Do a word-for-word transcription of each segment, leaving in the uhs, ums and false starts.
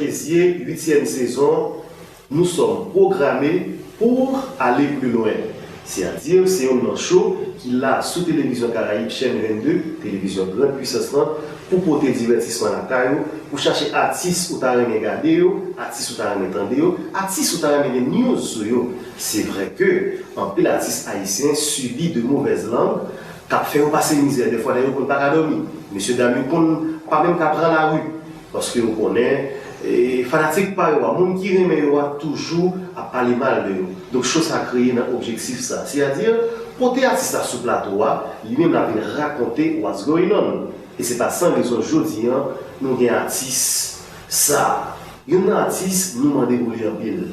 Keziye, uityèm sezon, nous sommes programmés pour aller plus loin. Sètadi, se youn nan cho ki la sou Televizyon Karayib, chèn vennde, Televizyon Grand Puissance lan, pou pote divètisman lakay ou, pou chache atis ou ta renmen gade yo, atis ou ta renmen tande yo, atis ou ta renmen gen news sou yo. Se vre ke anpil atis ayisyen sibi de mauvaise langue k ap fè yo pase mizè. Dèfwa, dayè, yo konn pa ka dòmi. Mesye dam yo konn pa menm ka pran lari. Paske yo konnen, e, fanatik pa yo a, moun ki renmen yo a, toujou ap pale mal de yo. Donk, cho sa kreye nan objektif sa. Sètadi, pote atis la sou plato a, li menm l ap vin rakonte what's going on. E se pa san rezon jodi an, nou gen atis sa. Youn nan atis, nou mande pou li anpil.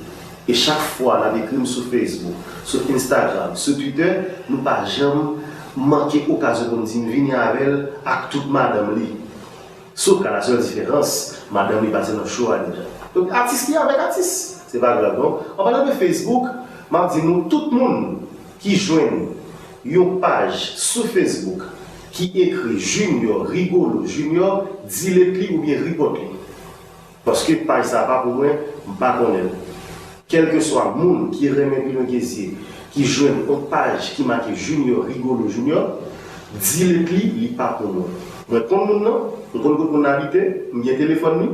E chak fwa n ap ekri m sou Facebook, sou Instagram, sou Twitter, nou pa janm manke okazyon pou n di m vini avè l ak tout madanm li. Sof ka la sèl diferans, madanm li pase nan cho a deja. Donk, atis li avèk atis. Se pa grav, non. An palan de Facebook, m ap di nou, tout moun ki jwenn yon paj sou Facebook ki ekri Junior Rigolo Junior, delete li oubyen report li. Paske paj sa a pa pou mwen, m pa konnen l. Kèlkeswa moun ki renmen Pilwen Kezye, ki jwenn yon paj ki make Junior Rigolo Junior, delete li, li pa pou mwen. Mwen konn moun nan, m konn kote moun nan abite, m gen telefòn li,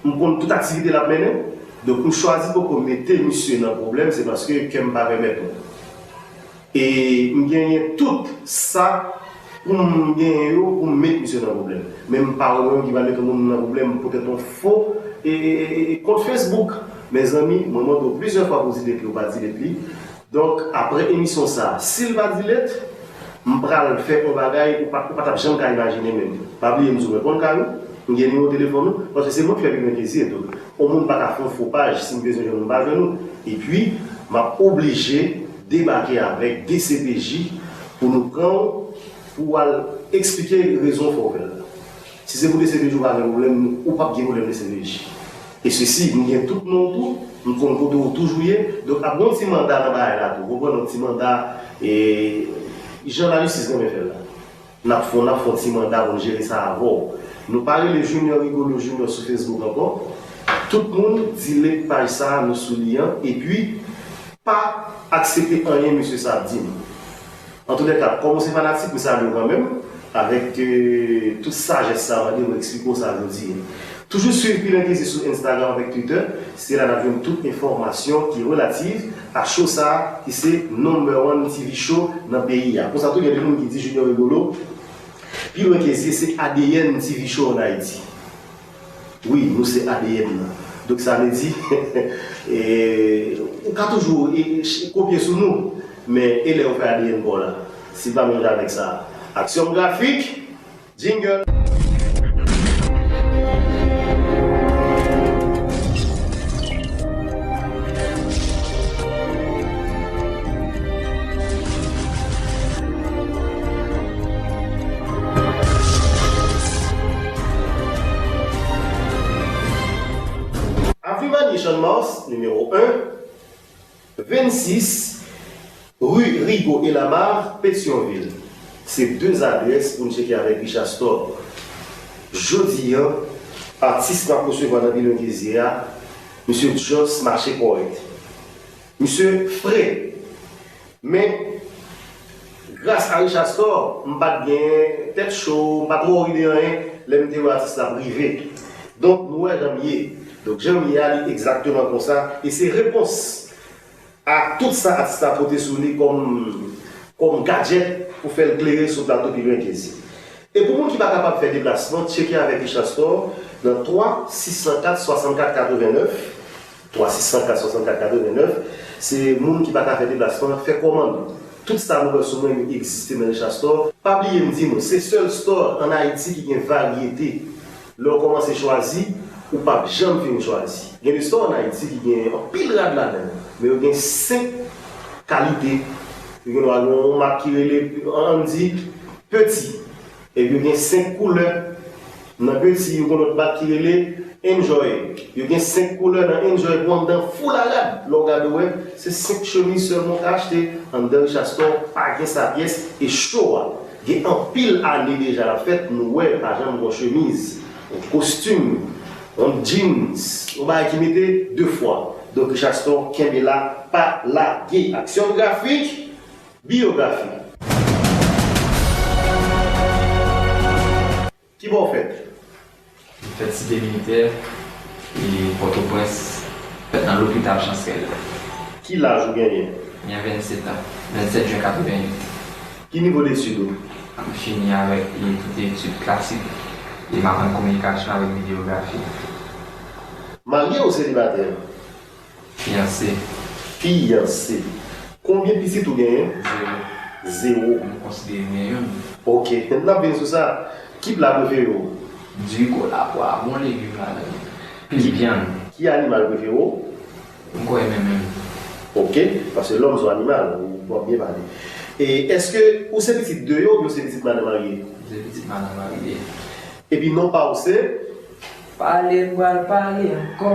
m konn tout aktivite l ap mennen, donk m chwazi poko mete misye nan pwoblèm, se paske kè m pa pèmèt mwen. E m genyen tout sa pou m genyen yo pou m met misye nan pwoblèm. Men m pa wè mwen menm ki pral met yon moun nan pwoblèm poutèt yon fo e, e, e, e kont Facebook. Mezanmi, mwen mande w plizyè fwa pou delete li, ou pa delete li. Donk, apre emisyon sa a, si l pa delete, m pral fè yon bagay ou pa, ou pa t ap janm ka imajine menm. Pa bliye m di w, mwen konn kay ou, m gen nimewo telefòn ou, paske se mwen k fè Pilwen Kezye, donk, yon moun pa ka fè yon fo paj, si m bezwen jwenn ou, m pa jwenn ou. Epi, m ap oblije debake avèk D C P J pou nou pran w, pou w al eksplike rezon fè w fè l la. Si se pou D C P J ou pa gen pwoblèm, ou p ap gen pwoblèm D C P J. E sesi, m gen tout non w tou, m konn kote w toujou ye, donk ap gen yon ti manda nan bagay la tou, w konprann, yon ti manda, e, jan lajistis renmen fè l la. N ap fè, n ap fè yon ti manda pou n jere sa avè w. Nou pa rele Junior Rigolo Junior sou Facebook ankò. Tout moun, delete paj sa a, nou sou li an, epi pa aksepte anyen mesye sa ap di nou. Antoulèka, kòm ou se fanatik, m salye w kanmenm, avèk, euh, tout sajès sa a, mande w eksplike w sa jodi a. Toujou swiv Pilwen Kezye sou Instagram avèk Twitter, se la n ap jwenn tout enfòmasyon ki relativ a cho sa a, ki se number one T V show nan peyi a. Konsa tou, gen de moun ki di Junior Rigolo, Pilwen Kezye se A D N T V show an Ayiti. Wi, nou se A D N nan. Donk sa vle di, e, ou ka toujou, e, e, kopye sou nou, men e lè ou fè A D N pa w la? Si l pa manje avèk sa. Aksyon grafik, jingle. Avenue Manier Channmas, nimewo en, vennsis, rue Rigaud et Lamarre, Petyonvil. Se de adrès pou n tcheke avèk Richard Store. Jodi a, atis n ap resevwa nan Pilwen Kezye a, misye Joss mache kòrèk. Misye fre. Men, gras a Richard Store, m pa t gen tèt cho, m pa t wori de anyen, lè m te wè atis la ap rive. Donk, nou wè jan m ye. Donk, jan m ye a, li egzakteman konsa. E se repons a tout sa atis la pote sou li kòm, kòm gadjèt pou fè l klere sou plato Pilwen Kezye. E pou moun ki pa kapab fè deplasman, tcheke avèk Richard Store nan twa sis san kat swasannkat katrevennnèf, twa sis san kat swasannkat katrevennnèf, se moun ki pa ka fè deplasman, fè kòmann. Tout sa nou wè sou mwen yo egziste nan Richard Store. Pa bliye m di nou, se sèl store ann Ayiti ki gen varyete. Lè w kòmanse chwazi, ou p ap janm fin chwazi. Gen de store ann Ayiti ki gen anpil rad ladan l, men yo gen senk kalite. Yo gen dwa gen yon mak ki rele, ann di, Peti. Epi yo gen senk koulè. Nan Peti, yo gen lòt mak ki rele Enjoy. Yo gen senk koulè nan Enjoy pou anndan fou larad. Lè w gade w wè, se senk chemiz sèlman w ka achte. Anndan Richard Store, pa gen sa pyès. E cho a, gen anpil ane deja l ap fèt, nou wè pa janm gen yon chemiz, yon kostim, Yon jeans, yon bagay ki mete de fwa. Donk, Richaston, kenbe la, pa lage. Aksyon grafik, biyografi. Ki bò w fèt? M fèt Site Militè, e Pòtoprens, fèt nan lopital Chansrèl. Ki laj ou genyen? M gen vennsèt an, vennsèt jen katreventuit. Ki nivo detid ou? M fini avèk e tout etid klasik, e m aprann kominikasyon avèk videyografi. Marye ou selibatè? Fiyanse. Fiyanse. Konbyen pitit ou genyen? Zewo. Zewo. M konsidere m gen youn. Ok, n ap vin sou sa. Ki pla prefere w? Diri kola, pwa, bon legim ladan. Plis vyann. Ki animal prefere w? M kwè renmen menm. Ok, paske lòm se yon animal, w ap byen pale. E èske ou se pitit de yo oubyen ou se pitit madan marye? M se pitit madan marye. Epi non pa w se? Pale m pral pale ankò,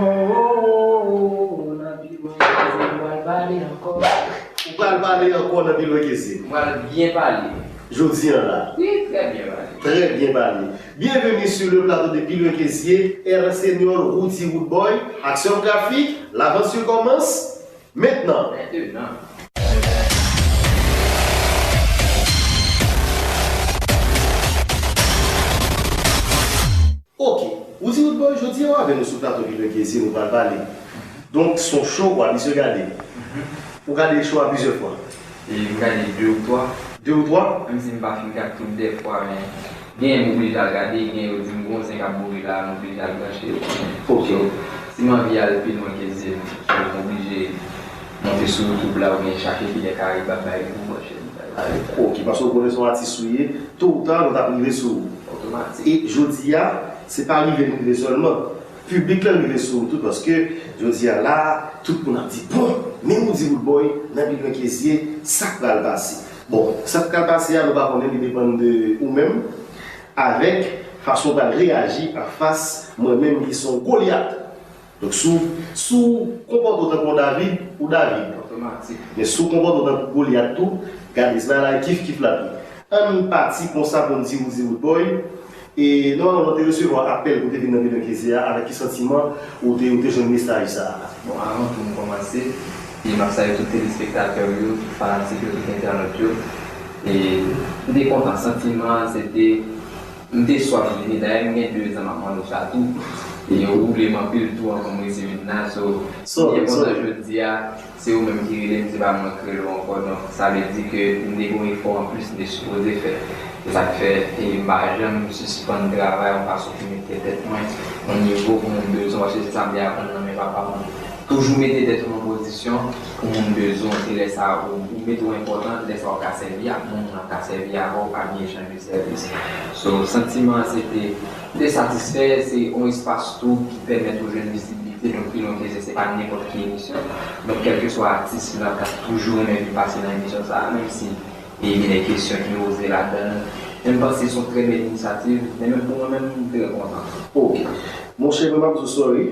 nan pi lwen ke zye m pral pale ankò. Ou pral pale ankò nan pi lwen ke zye. M pral byen pale. Jodi an la. Wi, trè byen pale. Trè byen pale. Bienvenue sur le plateau de Pi Lwen Ke Zye, Air Senior, Roody Roodboy, action graphique, l'aventure commence maintenant. Maintenant. Ok, Roody Roodboy, jodi a w avè nou sou plato Pi Lwen Ke Zye, nou pral pale. Donk, s on show w abitye gade. Ou gade show a plizyè fwa? E m gade de ou twa. De ou twa? Menm si m pa fin gad tout dèfwa, men genyen m oblije al gade, genyen yo di m gon zen k ap boure la, m oblije al branche yo. Ok. So, si m anvi al pi lwen ke zye m, so, m oblije monte sou YouTube la oubyen chache Pi Lwen Ke Zye ap bay pou m branche m. Ok, paske w konnen se yon atis ou ye, to ou ta, nou t ap rive sou ou. Otomatik. E jodi a, se pa rive n rive sèlman. Piblik lan rive sou ou tou paske jodi a la, tout moun ap di, bon, men Roody Roodboy nan Pi Lwen Ke Zye, sa k pral pase? Bon, sa k pral pase a, nou pa konnen, li depann de ou menm, avèk fason w pral reyaji anfas mwen menm ki se yon Golyat. Donk, si w, si w konpòte w tankou yon David, ou David. Otomatik. Men si w konpòte w tankou Golyat tou, gade, se bagay la kif kif l ap ye. Ann pati konsa pou n di Roody Roodboy, e nòmalman nou te resevwa apèl pou te vin nan Pi Lwen Ke Zye a, avèk ki santiman ou te, ou te jwenn mesaj sa a? Bon, avan tou m kòmanse, e m ap salye tout telespektatè w yo, tout fanatik yo, tout entènot yo. E m te kontan, santiman an se te, m te swaf vini, dayè m gen de zan m ap mande w sa tou. E ou woule m anpil tou anvan m rive vin la, so, m byen kontan jodi a. Se ou menm ki rele m, se pa mwen k rele w ankò, donk sa vle di ke m te gen yon efò anplis m te sipoze fè. Se sa k fè e m pa janm sispann travay yon fason pou mete tèt mwen yon nivo pou moun bezwen w, paske se sa m te aprann nan men papa m. Toujou mete tèt ou nan pozisyon pou moun bezwen w, se lè sa a ou, ou mete w enpòtan, se lè sa a w ka sèvi ak moun, moun ap ka sèvi avè w, w ka byen chanje sèvis. So, santiman an se te, m te satisfè, se yon espas tou ki pèmèt ou jwenn vizibilite, donk Pi Lwen Ke Zye se pa nenpòt ki emisyon. Donk kèlkeswa atis la, m t ap toujou renmen vin pase nan emisyon sa a, menm si e gen de kesyon ki poze ladan l. Men m panse se yon trè bèl inisyativ, men menm pou mwen menm, m trè kontan. Ok. Monchè, mwen m ap di w sorry.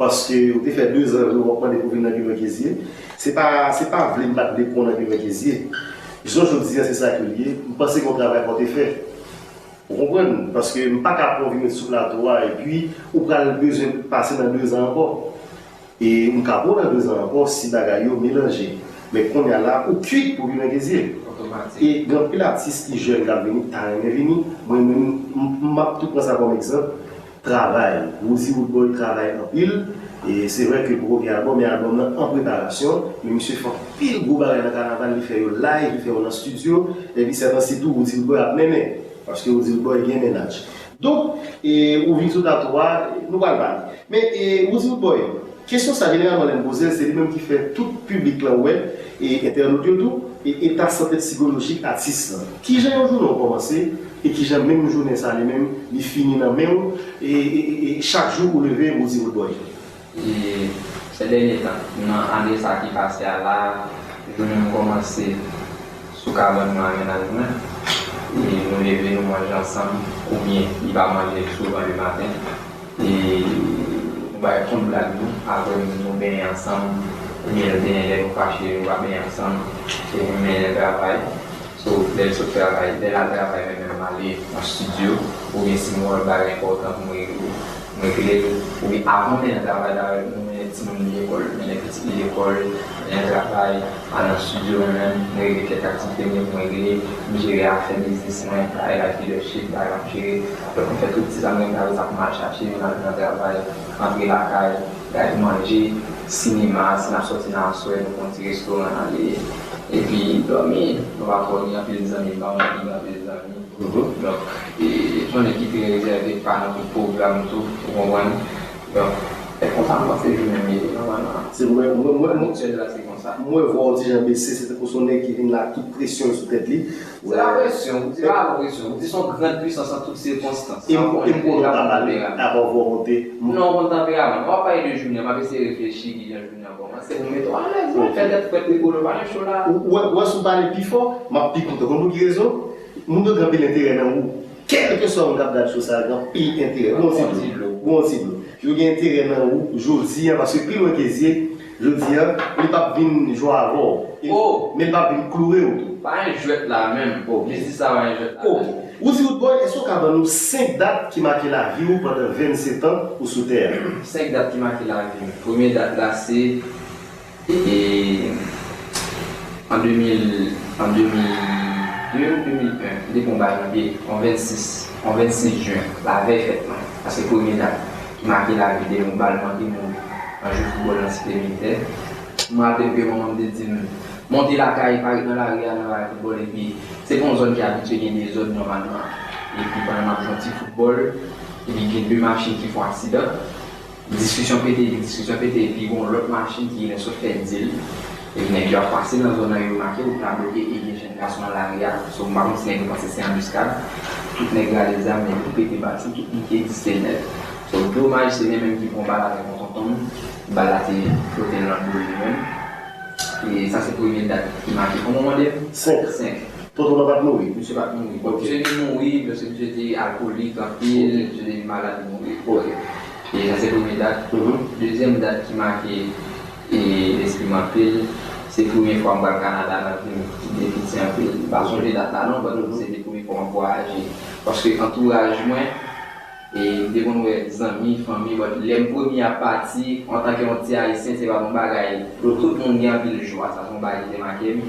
Paske ou te fè dezan w ap mande pou vin nan Pi Lwen Ke Zye. Se pa, se pa vle m pa t vle pran w nan Pi Lwen Ke Zye. Jounen jodi a, se sa ke l ye. M panse gen yon travay fò w te fè. Ou konprann? Paske m pa ka pran w vin met sou plato a, epi ou pral bezwen pase nan dezan ankò. E m ka pran w nan dezan ankò si bagay yo melanje. Men kounye a la, ou kwit pou Pi Lwen Ke Zye. Otomatik. E gen anpil atis ki jèn k ap vini, ki ta renmen vini. Mwen menm, m, m ap tou pran sa kòm egzanp. Travay, Roody Roodboy travay anpil. E se vre ke poko gen albòm, men albòm nan an preparasyon. Men misye fè anpil gwo bagay nan kanaval, li fè yo live, li fè yo nan estidyo. Epi sètansi tou, Roody Roodboy ap mennen. Paske Roody Roodboy gen mennaj. Donk, e, ou vin sou plato a, nou pral pale. Men, e, Roody Roodboy, kesyon sa jeneralman lè m poze l, se li menm ki fè tout piblik lan wè, e entènot yo tou, e eta sante sikolojik atis lan. Kijan yon jounen w kòmanse, e kijan menm jounen sa li menm, li fini nan men w, e, e, e, e chak jou ou leve, Roody Roodboy? E sè dènye tan, nan ane sa ki pase a la, jounen m kòmanse sou kabann mwen ak mennaj mwen, e nou leve, nou manje ansanm, oubyen li pa manje souvan lematen. E nou bay kont blag nou, apre nou benyen ansanm, oubyen lè nou fache, nou pa benyen ansanm, e nou mennen travay. So, lè l sot travay, lè l al travay, mwen menm m ale nan estidyo, oubyen si m wè yon bagay enpòtan pou mwen regle, Mwen regle l, oubyen avan m mennen travay la, mwen mennen timoun li lekòl, mennen pitit li lekòl, mennen travay, al nan estidyo mwen menm, mwen regle kèk aktivite m yo pou mwen regle, m jere afè biznis mwen, bagay like leadership, bagay m ap jere. Donk, m fè tout ti sa m renmen, pa egzanp, m al chache, m al nan travay, antre lakay, gade manje, sinema, si n ap sòti nan aswè, nou pran yon ti restoran n ale, epi dòmi, nou pa twò gen anpil zanmi, m pa gen anpil zanmi. Donk, e, se yon nèg ki trè rezève, pa nan tout pwogram tou, ou konprann? Donk, e konsa m panse jounen m ye, nòmalman. Se mwen, mwen, mwen, mwen, aktyèl la, se konsa. Mwen wè w ti jan bese, se tankou se yon nèg ki vin la ak tout presyon sou tèt li. Se pa presyon, se pa presyon. Ou di se yon gran pwisans an tout sikonstans. E m, e m konnen w ta pale, apa w monte. Non, w konn tanperaman. Lè w ap pale de jounen, m ap eseye reflechi kijan jounen an kòmanse pou m mete w alèz. Fè tèt frèt, rigolo, pa nan cho la. Ou wè, ou wè si w pale pi fò, m ap pi kontan. Konn pou ki rezon? Moun yo gen anpil enterè nan ou. Kèlkeswa moun k ap gad cho sa a, gen anpil enterè. Ou gon ti dlo. Ou gon ti dlo. Yo gen enterè nan ou jodi a, paske pi lwen ke zye, jodi a, li p ap vin jwe avè w. E, men li p ap vin kloure w tou. Pa yon jwèt la menm. Biznis sa pa yon jwèt la menm. Ou di Roodboy, èske w ka ban nou senk dat ki make lavi w pandan vennsetan ou sou tè a? Senk dat ki make lavi m. Premye dat la se E an de mil, an de mil de ou de mil en, m te pran bal nan pye, yon vennsis, yon vennsis jen, lavèy fèt mwen. Sa se premye dat ki make lavi m, yon bal manke mouri nan jou foutbòl nan Site Militè. M raple m ke manman m te di m, monte lakay, pa ret nan lari a, nan bay foutbòl, epi se pa yon zòn ki abitye gen dezòd nòmalman. Epi pandan m ap jwe yon ti foutbòl, epi gen de machin ki fè yon aksidan. Diskisyon pete, epi diskisyon pete, epi gon lòt machin ki gen sot fè dil. Epi nèg yo ap pase nan zòn nan, yo remake wout la bloke e gen jèn gason nan lari a. So, m pa konn si nèg yo panse se anbiskad. Tout nèg rale zam, nèg yo pete bal sou tout moun ki egziste nèt. So, domaj, se mwen menm ki pran bal avèk yon tonton m. Bal la te fwote l nan do li menm. E sa se premye dat ki make. Kòman w mande m? Senk. Senk. Tonton nan pa t mouri? Misye pa t mouri. Bon, misye te mouri, paske misye te alkolik anpil, misye te malad, li mouri. Ok. E sa se premye dat. Dezyèm dat ki make, e, lespri m anpil, se premye fwa m pral Kanada nan vi m. M te piti anpil. M pa sonje dat la non, but se te premye fwa m ap vwayaje. Paske antouraj mwen, E m te konn wè zanmi, fanmi, but lè m premye ap pati, antanke yon ti Ayisyen, se pa t yon bagay. Tout moun gen anpil jwa, sa se yon bagay ki te make m.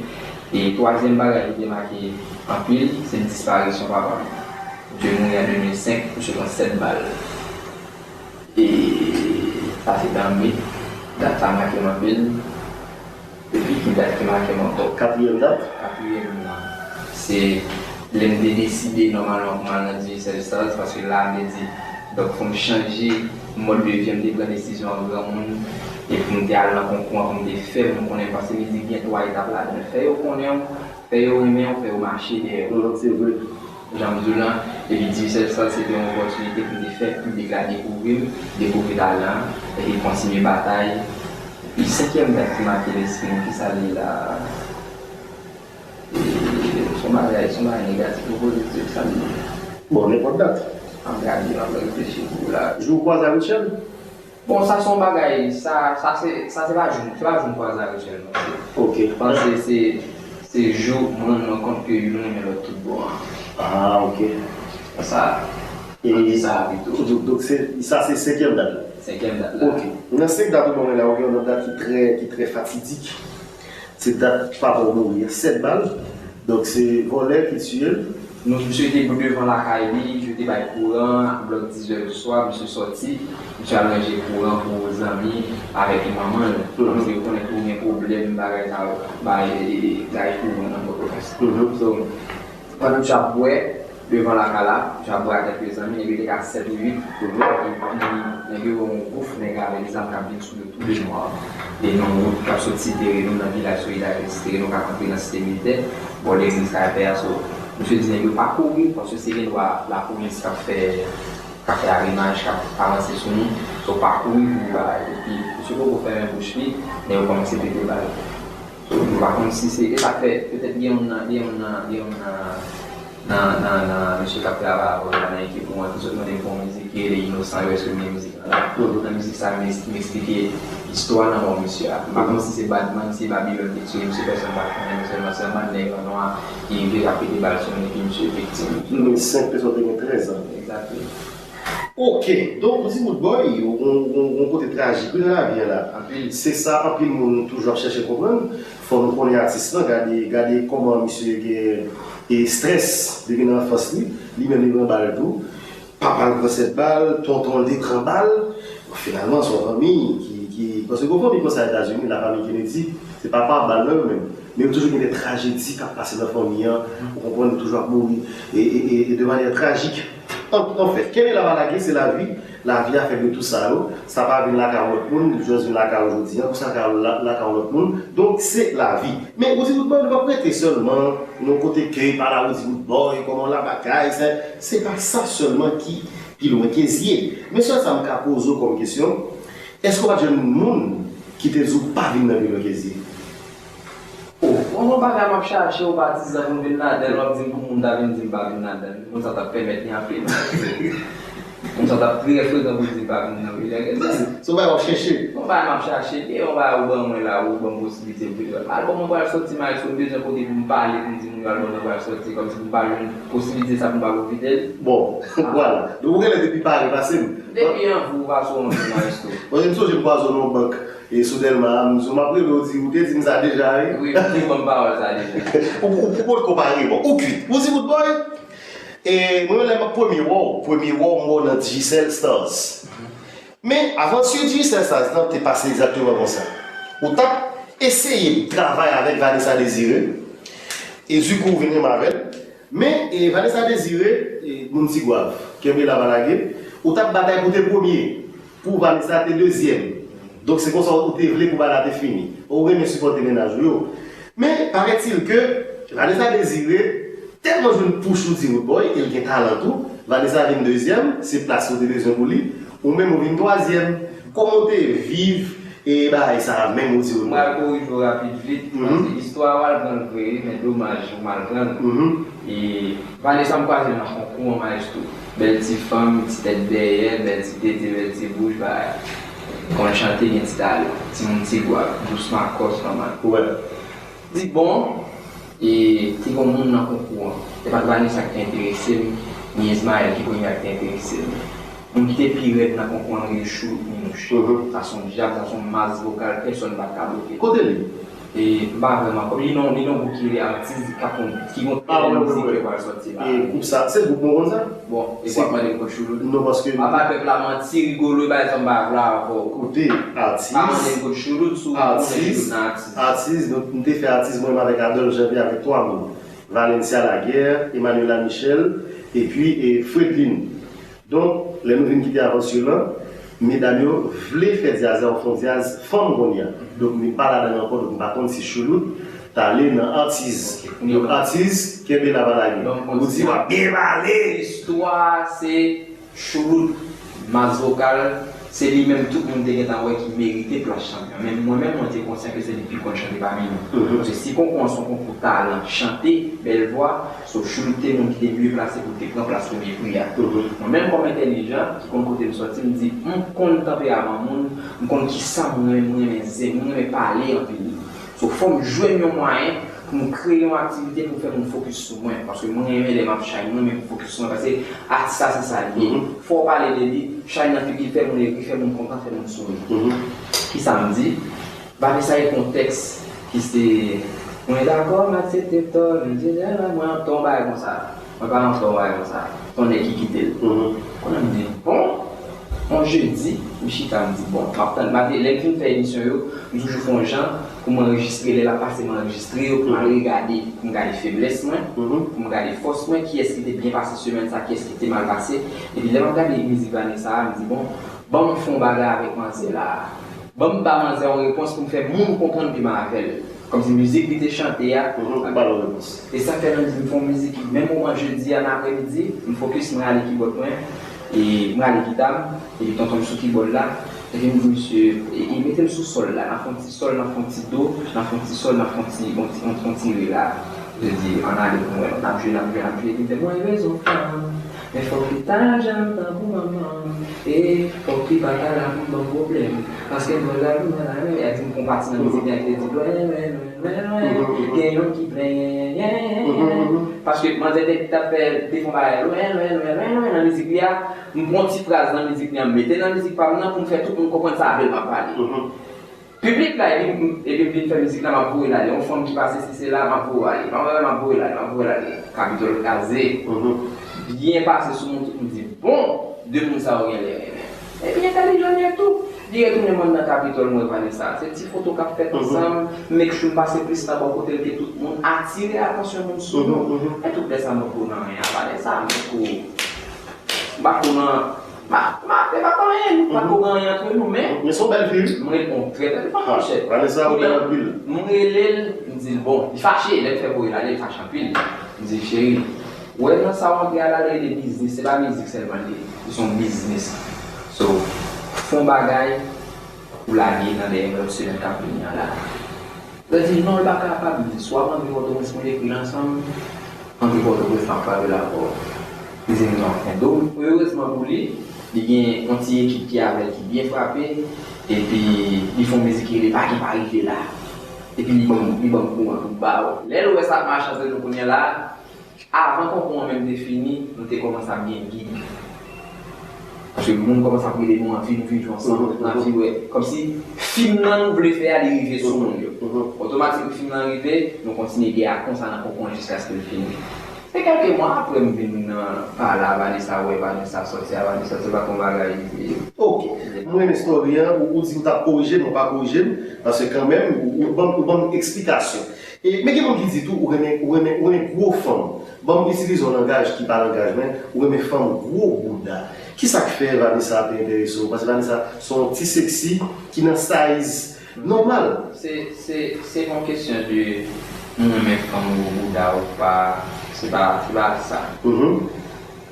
E twazyèm bagay ki te make anpil, se disparisyon papa m. Misye mouri an de mil senk, misye pran sèt bal. E sa se dan mi, dat sa make m anpil. Epi ki dat ki make m ankò? Katriyèm dat? Katriyèm nan, se lè m te deside nòmalman pou m al nan Digicel Stars, paske la m te di, donk, fò m chanje mòd de vi an, m te pran desizyon an granmoun, epi m te al nan konkou an pou m te fè moun konnen, paske mizik gen twa etap ladan l. Fè yo konnen w, fè yo renmen w, fè yo mache dèyè w. Jan m di w lan, epi Digicel Stars se te yon opòtinite pou m te fè piblik la dekouvri m, dekouvri talan an, epi kontinye batay. Epi senkyèm dat ki make lespri m, kisa l ye la? E, se yon bagay, se yon bagay negatif ou pozitif, sa l ye? Bon, nenpòt dat. M ap gade, m ap reflechi pou w la. Jou w kwaze ak Rutshelle? Bon, sa se yon bagay, sa, sa se, sa se pa jou, se pa jou m kwaze avè l sèlman. Se, ok, m panse se, se jou m rann mwen kont ke youn renmen lòt tout bon an. Ah, ok. Sa, e, m di sa pito. Donk, donk se, sa se senkyèm dat la? Senkyèm dat la. Ok. Nan senk dat ou ban mwen la, ou gen yon lòt dat ki trè, ki trè fatidik. Se dat papa w mouri an, sèt bal. Donk, se vòlè ki tiye l. Nou, misye te devan lakay li, misye te bay kouran, blòk diz è di swa, misye sòti, misye al ranje kouran pou zanmi avèk manman l. Paske yo konnen tou gen pwoblèm, bagay sa yo, bay, bay kouran nan Pòtoprens. So, pandan misye ap bwè, devan lakay la, misye ap bwè ak kèk zanmi, nèg yo te ka sèt ou uit. Epi, nèg yo wè yon gwoup nèg avèk zam k ap vin sou yo toulejou. E nan wout k ap soti Site Reno, nan vilaj Solidayte Site Reno, k ap antre nan Site Militè, bò legliz K P A. So, misye di nèg yo pa kouri, paske se gendwa lapolis k ap fè, k ap fè arenaj, k ap avanse sou nou. So, pa kouri pou bagay. Epi, misye poko fèmen bouch li, nèg yo kòmanse pete bal. So, nou pa konn si se, e sa k fè, petèt gen youn nan, gen youn nan, gen youn nan, nan, nan, nan mesye k ap travay avè w la nan ekip ou an, ki sot mande m pou yon mizik ki rele Inosan, yo èske m gen mizik lan la. Nan mizik sa, m es-, m eksplike istwa lanmò misye a. M pa konn si se Badman, si se Babilòn ki tiye misye, pèsonn pa konnen, men sèlman se yon bann nèg an nwa ki rive, k ap pete bal sou moun, epi misye viktim. An de mil senk, pèsonn te gen trèz an. Exactly. Ok, donk ou di Roodboy, ou gon kote trajik wi nan lavi an la. Se sa anpil moun toujou ap chèche konprann. Fò nou konnen atis lan, gade, gade kòman misye gen e strès depi nan anfans li. Li menm li pran bal tou. Papa l pran sèt bal, tonton l te pran bal. Bon, finalman, se yon fanmi ki, ki, paske gon fanmi konsa Etazini, la famille Kennedy, se papa bal nan yo menm. Men yo toujou gen de trajedi k ap pase nan fanmi an. Ou konprann, yo toujou ap mouri e, e, e, e de manyè trajik. An, anfèt, kenbe la pa lage, se lavi. Lavi a fè de tou sa yo. Sa pa vin lakay yon lòt moun, li jis vin lakay ou jodi an, pou sa ka lakay yon lòt moun. Donk, se lavi. Men, ou di tout bon, nou p ap rete sèlman nan kote ke pa la ou di Roodboy, kòman la bagay, se, se pa sa sèlman ki pi lwen ke zye. Men sèl sa m ka poze w kòm kesyon, èske w pa t jwenn moun ki te di w pa vin nan pi lwen ke zye? Oh, bon, yon bagay m ap chache, yon patizan pou m vin ladan l, w ap di m pou moun ta vin di m pa vin ladan l. Moun sa t ap pèmèt li anpil. Moun sa t ap trè frekan pou l di m pa vin nan pi lwen ke zye. Se yon bagay w ap chèche? Yon bagay m ap chache, e yon bagay ou ban mwen la, ou ban m posiblite pou m vin. Albòm mwen pral soti, Maestro, m bezwen kote pou m pale, pou m di moun yo albòm nan pral soti, kòmsi pou m pa jwenn posiblite sa pou m pa pwofite l. Bon, vwala. Donk ou genlè te pi pare pase m. Depi anvi ou pase w anvi, Maestro. Bon, m sonje m kwaze w nan yon bank e sou Dèlma a, m di w m ap rele w, di, ou te di m sa deja, wi. Wi, ou te ban m pawòl sa deja. Ou, ou, ou potko pare, bon, ou kwit. Ou di Roodboy, e mwen menm lè m ap premye wè w, premye wè w m wè w nan Digicel Stars. Men, avanti Digicel Stars lan te pase egzakteman konsa. Ou t ap eseye travay avèk Vanessa Désiré, e dikou ou vin renmen avè l. Men, e, Vanessa Désiré, e, moun Tigwav, kenbe la pa lage, ou t ap batay pou te premye, pou Vanessa te dezyèm. Donk, se konsa ou te vle pou bagay la te fini. Ou renmen sipòte mennaj ou yo. Men, paraît-il que Vanessa Désiré tèlman jwenn pouch ou di Roodboy, e l gen talan tou, Vanessa vin dezyèm, se plas ou te bezwen pou li, ou menm ou vin twazyèm. Kòman w te viv e bagay sa a menm ou di Roodboy? M pral korije w rapid vit, paske istwa a w al pran l vre wi, men domaj ou mal pran l. E Vanessa m kwaze l nan konkou an, Maestro. Bèl ti fanm, ti tèt dèyè, bèl ti tete, bèl ti bouch, bagay. Konn chante, gen ti talan. Timoun Tigwav, dous makòs, nòmal. Di bon, e te gen yon moun nan konkou an. Se pa t Vanessa ki te enterese m, ni Ismaël ki premye a ki te enterese m. Moun ki te pi rèd nan konkou an rele Choulout Minouch. Sa se yon dyab, sa se yon mas vokal, pèsonn pa t ka bloke l. Kote li? E m pa vrèman konn. Li nan, li nan gwoup ki rele Artis, ki ap konn, ki gon trè bèl mizik yo pral sòti la. E gwoup sa, se gwoup mwen konn sa? Bon, e w ap mande m kot Choulout? Non, paske. Pa bay pèp la manti, Rigolo, e bay zanm pa vle avè w. Kote Artis? Pa mande m kot Choulout, si w konnen Choulout nan Artis. Artis, donk, m te fè Artis mwen menm avèk Adolphe Janvier, avèk twa moun. Valencia Laguerre, Emmanuela Michel, epi, e, Fredlin. Donk, lè nou vin kite Avanti lan, medam yo vle fè dyaz la, yo fè yon dyaz fanm kounye a. Donk, m pa ladan l ankò, donk m pa konn si Choulout t ale nan Artis. Donk, Artis, kenbe la pa lage. Ou di w ap byen pale! Istwa se Choulout, mas vokal, se li menm tout moun te gentan wè ki merite plas chanpyon. Men mwen menm, mwen te konsyan ke se li ki pi konn chante pami nou. Paske si konkou an se yon konkou talan, chante, bèl vwa, so Choulout te moun ki te mye plase pou l te pran plas premye pri a. Mwen menm kòm entèlijan, ki konn kote m sòti, m di, m konn tanperaman moun, m konn kisa m renmen, m renmen zen, m renmen pale anpil. So, fò m jwenn yon mwayen pou m kreye yon aktivite pou m fè moun fokis sou mwen. Paske mwen renmen lè m ap shine, mwen renmen pou fokis sou mwen. Paske atis sa, se sa li ye. Fò w pale de li, shine nan figi l, fè moun ri, fè moun kontan, fè moun souri. Kisa m di? Vanessa ekri yon tèks ki se, mwen dakò, m aksepte tò, m di, mwen an tò, yon bagay konsa. Mwen pa nan fè yon bagay konsa. Se yon nèg ki kite l. Kounye a m di, bon, yon jedi, m chita, m di, bon, m ap tann. Malgre lè m fin fè emisyon yo, m toujou fè yon jan pou m anrejistre. Lè l ap pase, m anrejistre yo, pou m al regade, pou m gade feblès mwen, pou m gade fòs mwen, kiyès ki te byen pase semèn sa, kiyès ki te mal pase. Epi lè m ap gade mizik Vanessa a, m di, bon, ban m fè yon bagay avèk manzè la. Ban m ba manzè yon repons pou m fè moun konprann pi mal avè l. Kòmsi mizik li te chante a. Ou ba l yon repons. E sa fè m di m fè yon mizik, menm moman jedi a nan aprèmidi, m fokis, m rale kibòd mwen, e m rale gita m, epi tonton m sou kibòd la, epi m di misye, e, e mete m sou sòl la, n a fè yon ti sòl, n a fè yon ti do, n a fè yon ti sòl, n a fè yon ti, yon ti, yon ti, yon ti re la. Yo di, ann ale pou mwen, n ap jwe, n ap jwe, n ap jwe, epi m fè mwen rezon fanm. Men fòk li ta janm tankou manman m. E fòk li pa ta la pou m ban pwoblèm. Paske m wè la pou mwen la, men, e di m gon pati nan mizik la ki te di lwen, lwen, lwen, lwen, lwen. Gen yon ki plenyen, yen, yen, yen, yen. Paske manzè te t ap fè, te fè yon bagay lwen, lwen, lwen, lwen, lwen nan mizik li a. M pran ti fraz nan mizik li a, m mete nan mizik pa m nan pou m fè tout moun konprann sa avè l m ap pale. Piblik la, epi m, epi m vin fè mizik la, m ap voye l ale. Yon fanm ki pase si se la, m ap voye ale. M ap, m ap voye l ale, m ap voye l ale. Kapitòl kraze. Byen pase sou moun, tout moun di, bon, de moun sa yo genlè renmen. Epi entèlijan li ye tou. Li retounen mòn nan Kapitòl, m wè Vanessa. Se ti foto k ap fèt ansanm, make sure m pase plis tan bò kote l ke tout moun, atire atansyon moun sou nou. E tout lè sa, m poko nan anyen. Apa de sa, m poko, m poko nan, m pa, m pa, m pa anyen, m pa poko gen anyen antre nou, men Men se yon bèl fi, wi. M rele, on trè bèl fanm, monchè. Vanessa, ou bèl anpil. M rele l, m di l, bon, li fache, lè m fè voye l ale, li fache anpil. M di l, cheri, ou wè nan sa w antre a la, l rele biznis, se pa mizik sèlman l ye, se yon biznis. So, fè yon bagay pou lage nan dèyè lòt semèn k ap vini an la. Yo di non, l pa kapab. M di, swa w antre Pòtoprens pou n ekri l ansanm, antre Pòtoprens m ap frape l avè w. Li di m non. Donk, erezman pou li, li gen yon ti ekip ki avè l ki byen frape, epi li fè yon mizik ki rele Pa gen pa rive la. Epi li ban m, li ban m kouran tout ba yo. Lè l wè sa ap mache antre nou kounye a la, avan konkou an menm te fini, nou te kòmanse ap gen gig. Paske moun kòmanse ap rele nou anvi, nou vin jwe ansanm, nou anvi wè. Kòmsi fim nan nou vle fè a, li rive sou moun yo. Otomatik, fim nan rive, nou kontinye gè a konsa nan konkou an jiskaske l fini. E kèlke mwa apre, m vin nan pa la, Vanessa wè, Vanessa sòti a, Vanessa se pa t yon bagay. Ok. Mwen renmen story an, ou, ou di ou t ap korije m, ou pa korije m, paske kanmenm, ou, ou ban m, ou ban m eksplikasyon. E, men gen moun ki di tou, ou renmen, ou renmen, ou renmen gwo fanm. Ban m itilize yon langaj ki pa langaj mwen, ou renmen fanm gwo bouda. Kisa k fè Vanessa te enterese w? Paske Vanessa se yon ti seksi ki nan size nòmal. Se, se, se pa yon kesyon de m renmen fanm gwo bouda ou pa, se pa, se pa sa.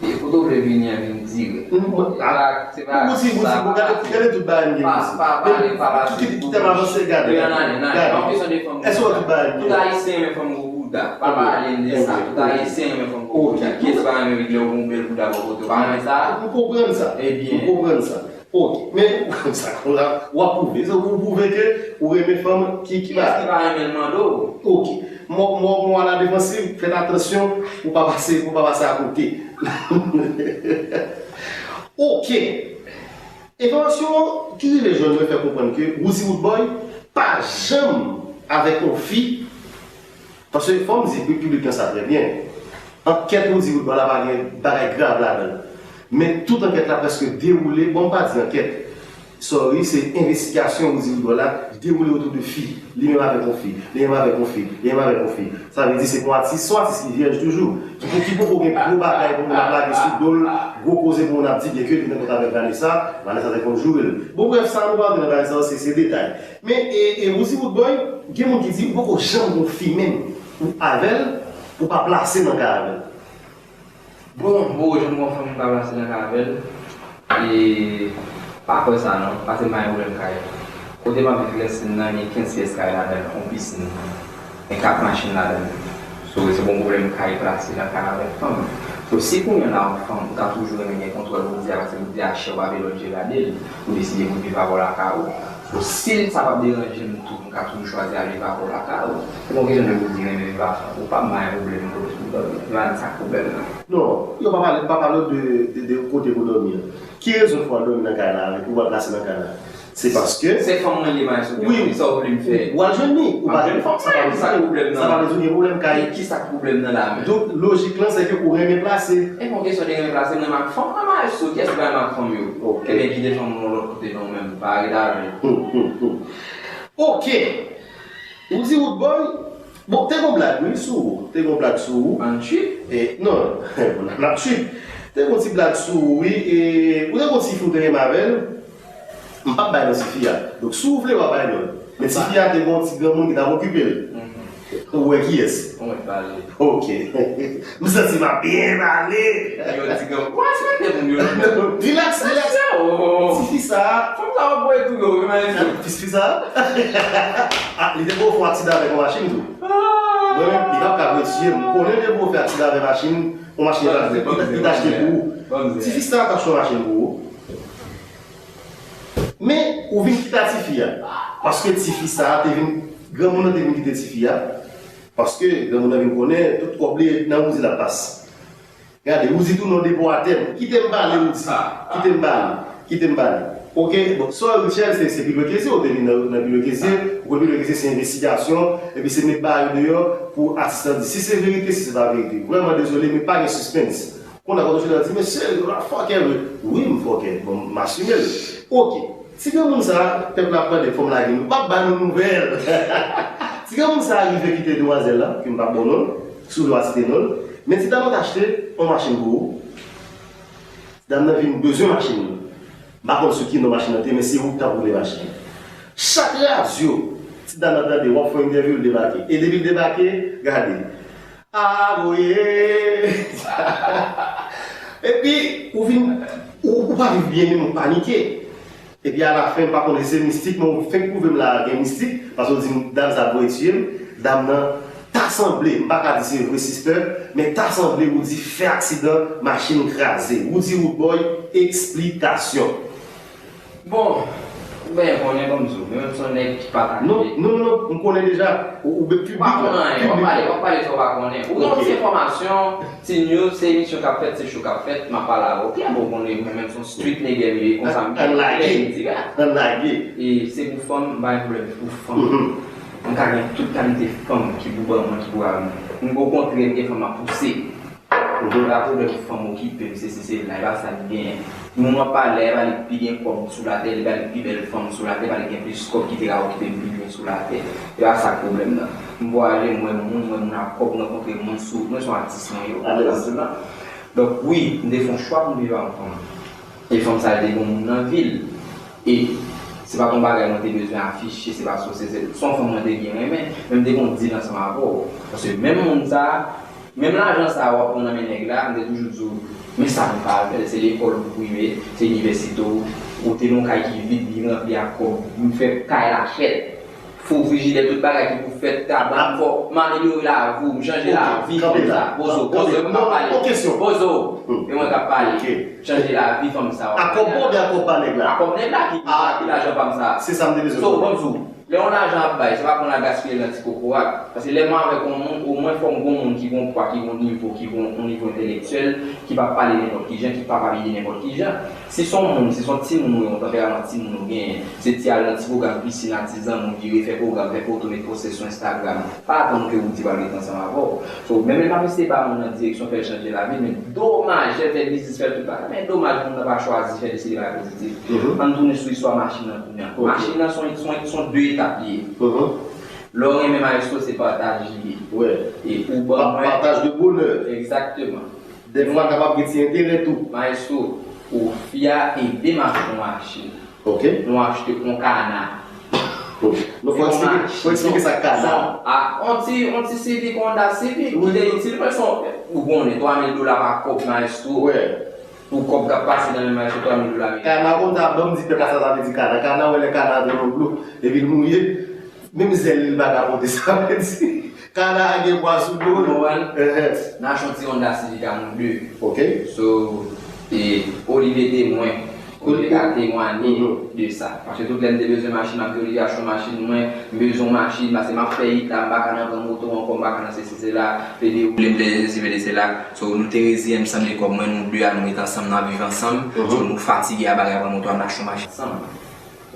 E kote w vle vini an vin dirèk. Se pa, se pa sa, pa pase, gade tout bagay m gen pa, pa pale, pa pase. Kite m avanse, gade. Nan, nan, nan, nan, pa yon kesyon de fanm gwo bouda. Tout Ayisyen renmen fanm gwo bouda. Pa pale m de sa. Tout Ayisyen renmen fanm gwo bouda. Kiyès pa renmen lè w gen yon bèl bouda bò kote w? Pa renmen sa? M konprann sa. Ebyen. M konprann sa. Ok, men sa konn la, w ap pwouve. Se pou w pwouve ke ou renmen fanm ki, ki ba. Kiyès ki pa renmen l mande w? Ok. Mò, mò, mò a la defansiv, fèt atansyon pou pa pase, pou pa pase akote. Ok. Enfòmasyon ki rive jwenn mwen fè konprann ke Woozy Roodboy pa janm avèk yon fi. Paske fò m di pi-, piblik lan sa trè byen. Ankèt Woozy Roodboy la pa gen bagay grav ladan l. Men tout ankèt la prèske dewoule, bon, m pa di ankèt. Sorry, se envestigasyon Woozy Roodboy la dewoule otou de fi. Li menm avèk yon fi, li menm avèk yon fi, li menm avèk yon fi. Sa vle di se pou atis, se yon atis ki vyèj toujou. Ki pou, ki poko gen gwo bagay pou moun ap lage sou do l, gwo koze pou moun ap di, byenke li te nan kont avèk Vanessa, Vanessa te konn joure l. Bon, brèf, sa nou pa antre nan bagay sa yo, se, se detay. Men, e, e Woozy Roodboy, gen moun ki di ou poko janm gon fi menm ou avè l, ou pa plase nan kay avè l. Bon, m poko janm gon fanm m ka plase nan kay avè l. E pa kwè sa non, paske m pa gen pwoblèm kay. Kote m ap viv Lèstin nan, gen kenz pyès kay ladan l, yon pisin. Gen kat machin ladan l. So, se pa yon pwoblèm kay plase nan kay avèk fanm. So, si kounye a la yon fanm, ou ta toujou renmen gen kontwòl bouda a, paske bouda a chè, ou pa vle lòt je gade l, ou deside pou l viv avè w lakay ou. So, si sa p ap deranje m tou, m ka toujou chwazi al viv avè w lakay ou. Se pa yon kesyon de ou di renmen viv avè fanm ou pa, m pa gen pwoblèm kote pou dòmi. Se pa sa k pwoblèm nan. Non, yo pa pale, pa pale de, de, de kote pou dòmi an. Ki rezon fè w al dòmi nan kay la avèk ou, w al plase nan kay la? Se paske se fanm mwen ye, m al sou kè mwen, sa w vle m fè? Ou al jwenn li, ou pa jwenn fanm, sa pa vle di ke, sa pa vle di ou gen pwoblèm kay. Kisa k pwoblèm nan la menm? Donk, lojik lan, se ke ou renmen plase. E pa yon kesyon de renmen plase, m renmen ak fanm, mwen, m al sou kè, se pa menm ak fanm yo. Ok. Ebyen, kite fanm nan yon lòt kote non, menm, pa ret avè l. Ok. Woozy Roodboy, bon, te gon blag, wi, sou ou. Te gon blag sou ou. Ann trip? E, non, n ap trip. Te gon ti blag sou ou, wi. E, ou te gon ti fi ou te renmen avè l. M p ap bay non ti fi a. Donk, si w vle, w a bay non l. Men ti fi a te gon ti granmoun ki t ap okipe l. Ou wè kiyès? Ou mèt pale. Ok. M santi m ap byen pale. Yo ti granmoun. Ou respekte moun yo. Relax, relax. Ti fi sa a. Fanm sa a ap voye tou yo, wi, men. Ti fi sa a. Ah, li te poko fè aksidan avèk yon machin tou. Mwen menm, li p ap ka voye tiye m. M konnen li te poko fè aksidan avèk machin, yon machin li t achte pou ou. Ti fi sa a t ap fè yon machin pou ou. Men, ou vin kite tifi a. Paske tifi sa a te vin, granmoun nan te vin kite tifi a. Paske granmoun nan vin konnen tout kòb li nan Roody l ap pase. Gade, Roody tounen yon depo atè. Kite m pale, Roody. Kite m pale. Kite m pale. Ok, bon, sorry, Richel, se, se Pilwe Kezye, ou te vin nan, nan Pilwe Kezye. Ou konn Pilwe Kezye se envestigasyon, epi se met bagay deyò pou atis lan di si se verite, si se pa verite. Vrèman dezole, men pa gen suspense. Konn a kote Fidel di, mesye, la fòkè vre. Wi, m fòkè. Bon, m asime l. Ok. Ti granmoun sa a, pèp la ap mande fò m lage nou. M ap ba nou nouvèl. Ti granmoun sa a rive kite demwazèl la, ke m p ap ba w non l, si w vle w a site non l. Men ti dam nan t achte yon machin pou ou. Ti dam nan vin bezwen machin nan. M pa konn sou ki non machin nan te, men se ou ki t ap woule machin nan. Chak radyo, ti dam nan tande, w ap fè yon entèvyou, l debake. E depi l debake, gade. Avoye! Epi, ou vin, ou, ou pa viv byen menm, ou panike. Epi alafen, m pa konnen si se mistik, men ou fenk pwouve m la gen mistik, paske w di m dam sa ap voye tiye m, dam nan ta sanble, m pa ka di se vre sister, men ta sanble Roody fè aksidan, machin kraze. Roody Roodboy, eksplikasyon. Bon, ou byen konnen kòm sou, men menm se yon nèg ki pa ta Non, non, non, non, m konnen deja. Ou, ou piblik la, piblik la. W ap pale, w ap pale sa w pa konnen. Ou gen yon ti enfòmasyon, ti news, se emisyon k ap fèt, se show k ap fèt, m ap pale avè w. Trè byen ou konnen, mwen menm se yon street nèg m ye, konsa m gen klè, m di, ah. Ann lage. E se pou fanm, m pa gen pwoblèm pou fanm. M ka gen tout kalite fanm ki pou ban mwen, ki pou ba mwen. M, okontrè, m gen fanm m ap pouse. Mwen pa pwoblèm fanm okipe m, se si se la, e pa sa k genyen. Moun w ap pale a, e pa li k pi gen kòb sou latè, li pa li k pi bèl fanm sou latè, e pa li k gen plis kòb ki te ka okipe m pi byen sou latè. E pa sa k pwoblèm nan. M vwayaje, m wè moun, m wè moun ak kòb, m rankontre moun sou, mwen se yon atis mwen ye, ou konprann sa m di la? Donk wi, m te fè yon chwa pou m te pa yon fanm. E fanm sa a te gen yon moun nan vi l. E se pa t yon bagay mwen te bezwen afiche, se pa sou se, se, se yon fanm mwen te byen renmen, men m te gen yon deal ansanm avè w. Paske menm moun sa a, menm lajan sa a w ap pran nan men nèg la, m te toujou di w, men sa pou w pa al fè, se lekòl ou pou rive, se inivèsite w, ou te nan yon kay ki vid, li ranpli ak kòb, m fè kay la fèt. Fo frijidè, tout bagay ki pou fèt, kabann, fò m amelyore lavi w, m chanje lavi fanm sa. Poze w, poze w, m ap pale. Poze w. E mwen k ap pale. Chanje lavi fanm sa. A kòb mwen oubyen a kòb pa nèg la? A kòb nèg la ki, ki lajan pa m sa. Se sa m te bezwen konnen. So, ban m di w, lè yon lajan ap bay, se pa pou n al gaspiye l nan ti kokorat. Paske lè mwen avèk yon moun, omwen fò m gen yon moun ki gen yon pwa, ki gen yon nivo, ki gen yon nivo entèlektyèl, ki p ap pale nenpòt ki jan, ki p ap abiye nenpòt ki jan. Si se yon moun, si se yon timoun ou ye, yon tanperaman timoun ou genyen, se ti al nan ti pwogram pisin, atizan, moun vire, fè pwogram, fè foto, met poste sou Instagram. Pa atann ke Roody pral rete ansanm avè w. So, menm lè m ap eseye ba moun nan direksyon, fè l chanje lavi l, men domaj, fè l fè biznis, fè l tout bagay, men domaj moun nan pa chwazi fè deside bagay pozitif. Ann tounen sou istwa machin nan kounye a. Machin nan se yon, se yon, se yon de etap li ye. Lè w renmen maestro, se pataj li ye. E ou ban mwen. Pataj de bonè. Egzakteman. Dèfwa kapab gen ti enterè tou. Maestro, ou fi a ede m achte yon machin. Ok. Nou achte yon kana. Nou fò eksplike, fò eksplike sa k kana. A, yon ti, yon ti Civic, Honda Civic, ki te itil mwen, se yon, ou konnen, twa mil dola pa kòb, maestro. Pou kòb k ap pase nan men maestro, twa mil dola ameriken. Kana, konn ta ban m di pèp la sa sa vle di kana. Kana, wè lè kana te nan dlo, epi l mouye, menm zèl li, li pa ka pote, sa vle di. Kana a gen bwa sou do l. Ou konprann? N achte yon ti Honda Civic a nou de. Ok. So, e, Olivier temwen, Olivier ka temwanye de sa. Paske tout lè m te bezwen machin, m ap di Olivier achte yon machin, mwen, m bezwen yon machin, paske m ap fè eta, m pa ka nan pran moto ankò, m pa ka nan sesi sela, plede woule, plede sesi, plede sela. So, nou te reziyen m sanble kòb mwen, nou de a, nou ret ansanm, n ap viv ansanm. So, nou fatige a bagay pran moto a, n achte yon machin ansanm.